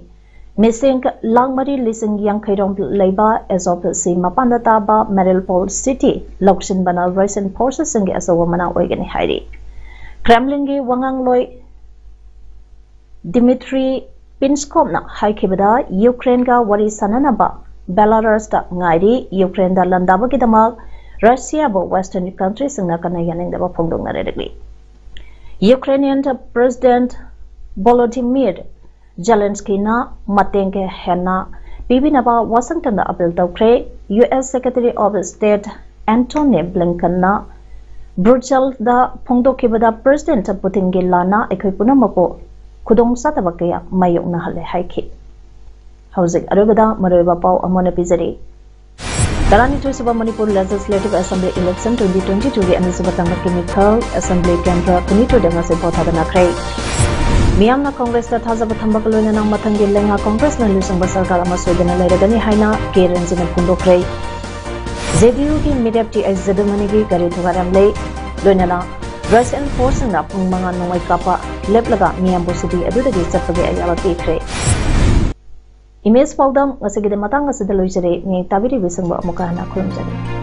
ꯃꯤꯁꯤꯡ ꯂꯥꯈ ꯃꯔꯤ ꯂꯤꯁꯤꯡ ꯌꯥꯡꯈꯩ ꯔꯣꯝ ꯂꯩꯕ ꯑꯦꯖꯣꯞ ꯁꯤ ꯃꯄꯥꯟꯗ ꯇꯥꯕ ꯃꯥꯔꯤꯎꯄꯣꯜ ꯁꯤꯇꯤ ꯂꯧꯁꯤꯟꯕꯅ ꯔꯁꯤꯌꯟ ꯐꯣꯔꯁꯦꯁꯁꯤꯡꯒꯤ ꯑꯆꯧꯕ ꯃꯅꯥ ꯑꯣꯏꯒꯅꯤ ꯍꯥꯏꯔꯤ꯫ ꯀ꯭ꯔꯦꯝꯂꯤꯟꯒꯤ ꯋꯥꯉꯥꯡꯂꯣꯏ ꯗꯤꯃꯤꯇ꯭ꯔꯤ ꯄꯤꯟꯁꯀꯣꯞꯅ ꯍꯥꯏꯈꯤꯕꯗ ꯌꯨꯀ꯭ꯔꯦꯟꯒ ꯋꯥꯔꯤ ꯁꯥꯅꯅꯕ ꯕꯦꯂꯥꯔꯁꯇ ꯉꯥꯏꯔꯤ꯫ ꯌꯨꯀ꯭ꯔꯦꯟꯗ ꯂꯥꯟꯗꯥꯕꯒꯤꯗꯃꯛ ꯔꯁꯤꯌꯥꯕꯨ ꯋꯦꯁꯇꯔꯟ ꯀꯟꯇ꯭ꯔꯤꯁꯤꯡꯅ ꯀꯟꯅ ꯌꯥꯅꯤꯡꯗꯕ ꯐꯣꯡꯗꯣꯛꯅꯔꯛꯂꯤ꯫ ꯌꯨꯀ꯭ꯔꯦꯅꯤꯌꯟ ꯄ꯭ꯔꯦꯁꯤꯗꯦꯟꯠ ꯚꯣꯂꯣꯗꯤꯃꯤꯔ ꯖꯦꯂꯦꯟꯁꯀꯤꯅ ꯃꯇꯦꯡ ꯍꯦꯟꯅ ꯄꯤꯕꯤꯅꯕ ꯋꯥꯁꯤꯡꯇꯟꯗ ꯑꯄꯤꯜ ꯇꯧꯈ꯭ꯔꯦ꯫ U S Secretary of State Antony Blinkenꯅ ꯕ꯭ꯔꯨꯁꯦꯜꯗ ꯐꯣꯡꯗꯣꯛꯈꯤꯕꯗ ꯄ꯭ꯔꯦꯁꯤꯗꯦꯟꯠ ꯄꯨꯇꯤꯟꯒꯤ ꯂꯥꯟꯅ ꯑꯩꯈꯣꯏ ꯄꯨꯝꯅꯃꯛꯄꯨ ꯈꯨꯗꯣꯡꯆꯥꯗꯕ ꯀꯌꯥ ꯃꯥꯌꯣꯛꯅꯍꯜꯂꯦ ꯍꯥꯏꯈꯤ꯫ ꯍꯧꯖꯤꯛ ꯑꯔꯣꯏꯕꯗ ꯃꯔꯨꯑꯣꯏꯕ ꯄꯥꯎ ꯑꯃꯨꯛ ꯍꯟꯅ ꯄꯤꯖꯔꯤ꯫ ꯇꯔꯥꯅꯤꯊꯣꯏ ꯁꯨꯕ Manipur Legislative Assembly election twenty twenty-twoꯒꯤ ꯑꯅꯤꯁꯨꯕ ꯇꯥꯡꯀꯛꯀꯤ ꯃꯤꯈꯜ Assembly ꯀꯦꯟꯗ꯭ꯔ ꯀꯨꯟꯅꯤꯊꯣꯏꯗ ꯉꯁꯤ ꯚꯣꯠ ꯊꯥꯗꯅꯈ꯭ꯔꯦ꯫ ꯃꯤꯌꯥꯝꯅ ꯀꯪꯒ꯭ꯔꯦꯁꯇ ꯊꯥꯖꯕ ꯊꯝꯕꯒ ꯂꯣꯏꯅꯅ ꯃꯊꯪꯒꯤ ꯂꯩꯉꯥꯛ ꯀꯪꯒ꯭ꯔꯦꯁꯅ ꯂꯨꯆꯤꯡꯕ ꯁꯔꯀꯥꯔ ꯑꯃ ꯁꯣꯏꯗꯅ ꯂꯩꯔꯒꯅꯤ ꯍꯥꯏꯅ ꯀꯦ ꯔꯟꯖꯤꯅ ꯐꯣꯡꯗꯣꯛꯈ꯭ꯔꯦ꯫ ꯖꯦ ꯗꯤ ꯌꯨꯒꯤ ꯃꯤꯔꯦꯞ ꯇꯤ ꯑꯩꯆ ꯖꯗꯨꯃꯅꯤꯒꯤ ꯒꯥꯔꯤ ꯊꯨꯒꯥꯏꯔꯝꯂꯦ꯫ ꯂꯣꯏꯅꯅ ꯔꯁꯤꯌꯟ ꯐꯣꯔꯁꯁꯤꯡꯅ ꯄꯨꯡ ꯃꯉꯥ ꯅꯣꯡꯃꯩ ꯀꯥꯞꯄ ꯂꯦꯞꯂꯒ ꯃꯤꯌꯥꯝꯕꯨ ꯁꯤꯇꯤ ꯑꯗꯨꯗꯒꯤ ꯆꯠꯄꯒꯤ ꯑꯌꯥꯕ ꯄꯤꯈ꯭ꯔꯦ꯫ ꯏꯃꯦꯖ ꯄꯥꯎꯗꯝ ꯉꯁꯤꯒꯤꯗꯤ ꯃꯇꯥꯡ ꯑꯁꯤꯗ ꯂꯣꯏꯖꯔꯦ꯫ ꯃꯤꯌꯦꯡ ꯇꯥꯕꯤꯔꯤꯕꯁꯤꯡꯕꯨ ꯑꯃꯨꯛꯀ ꯍꯟꯅ ꯈꯨꯔꯨꯝꯖꯔꯤ꯫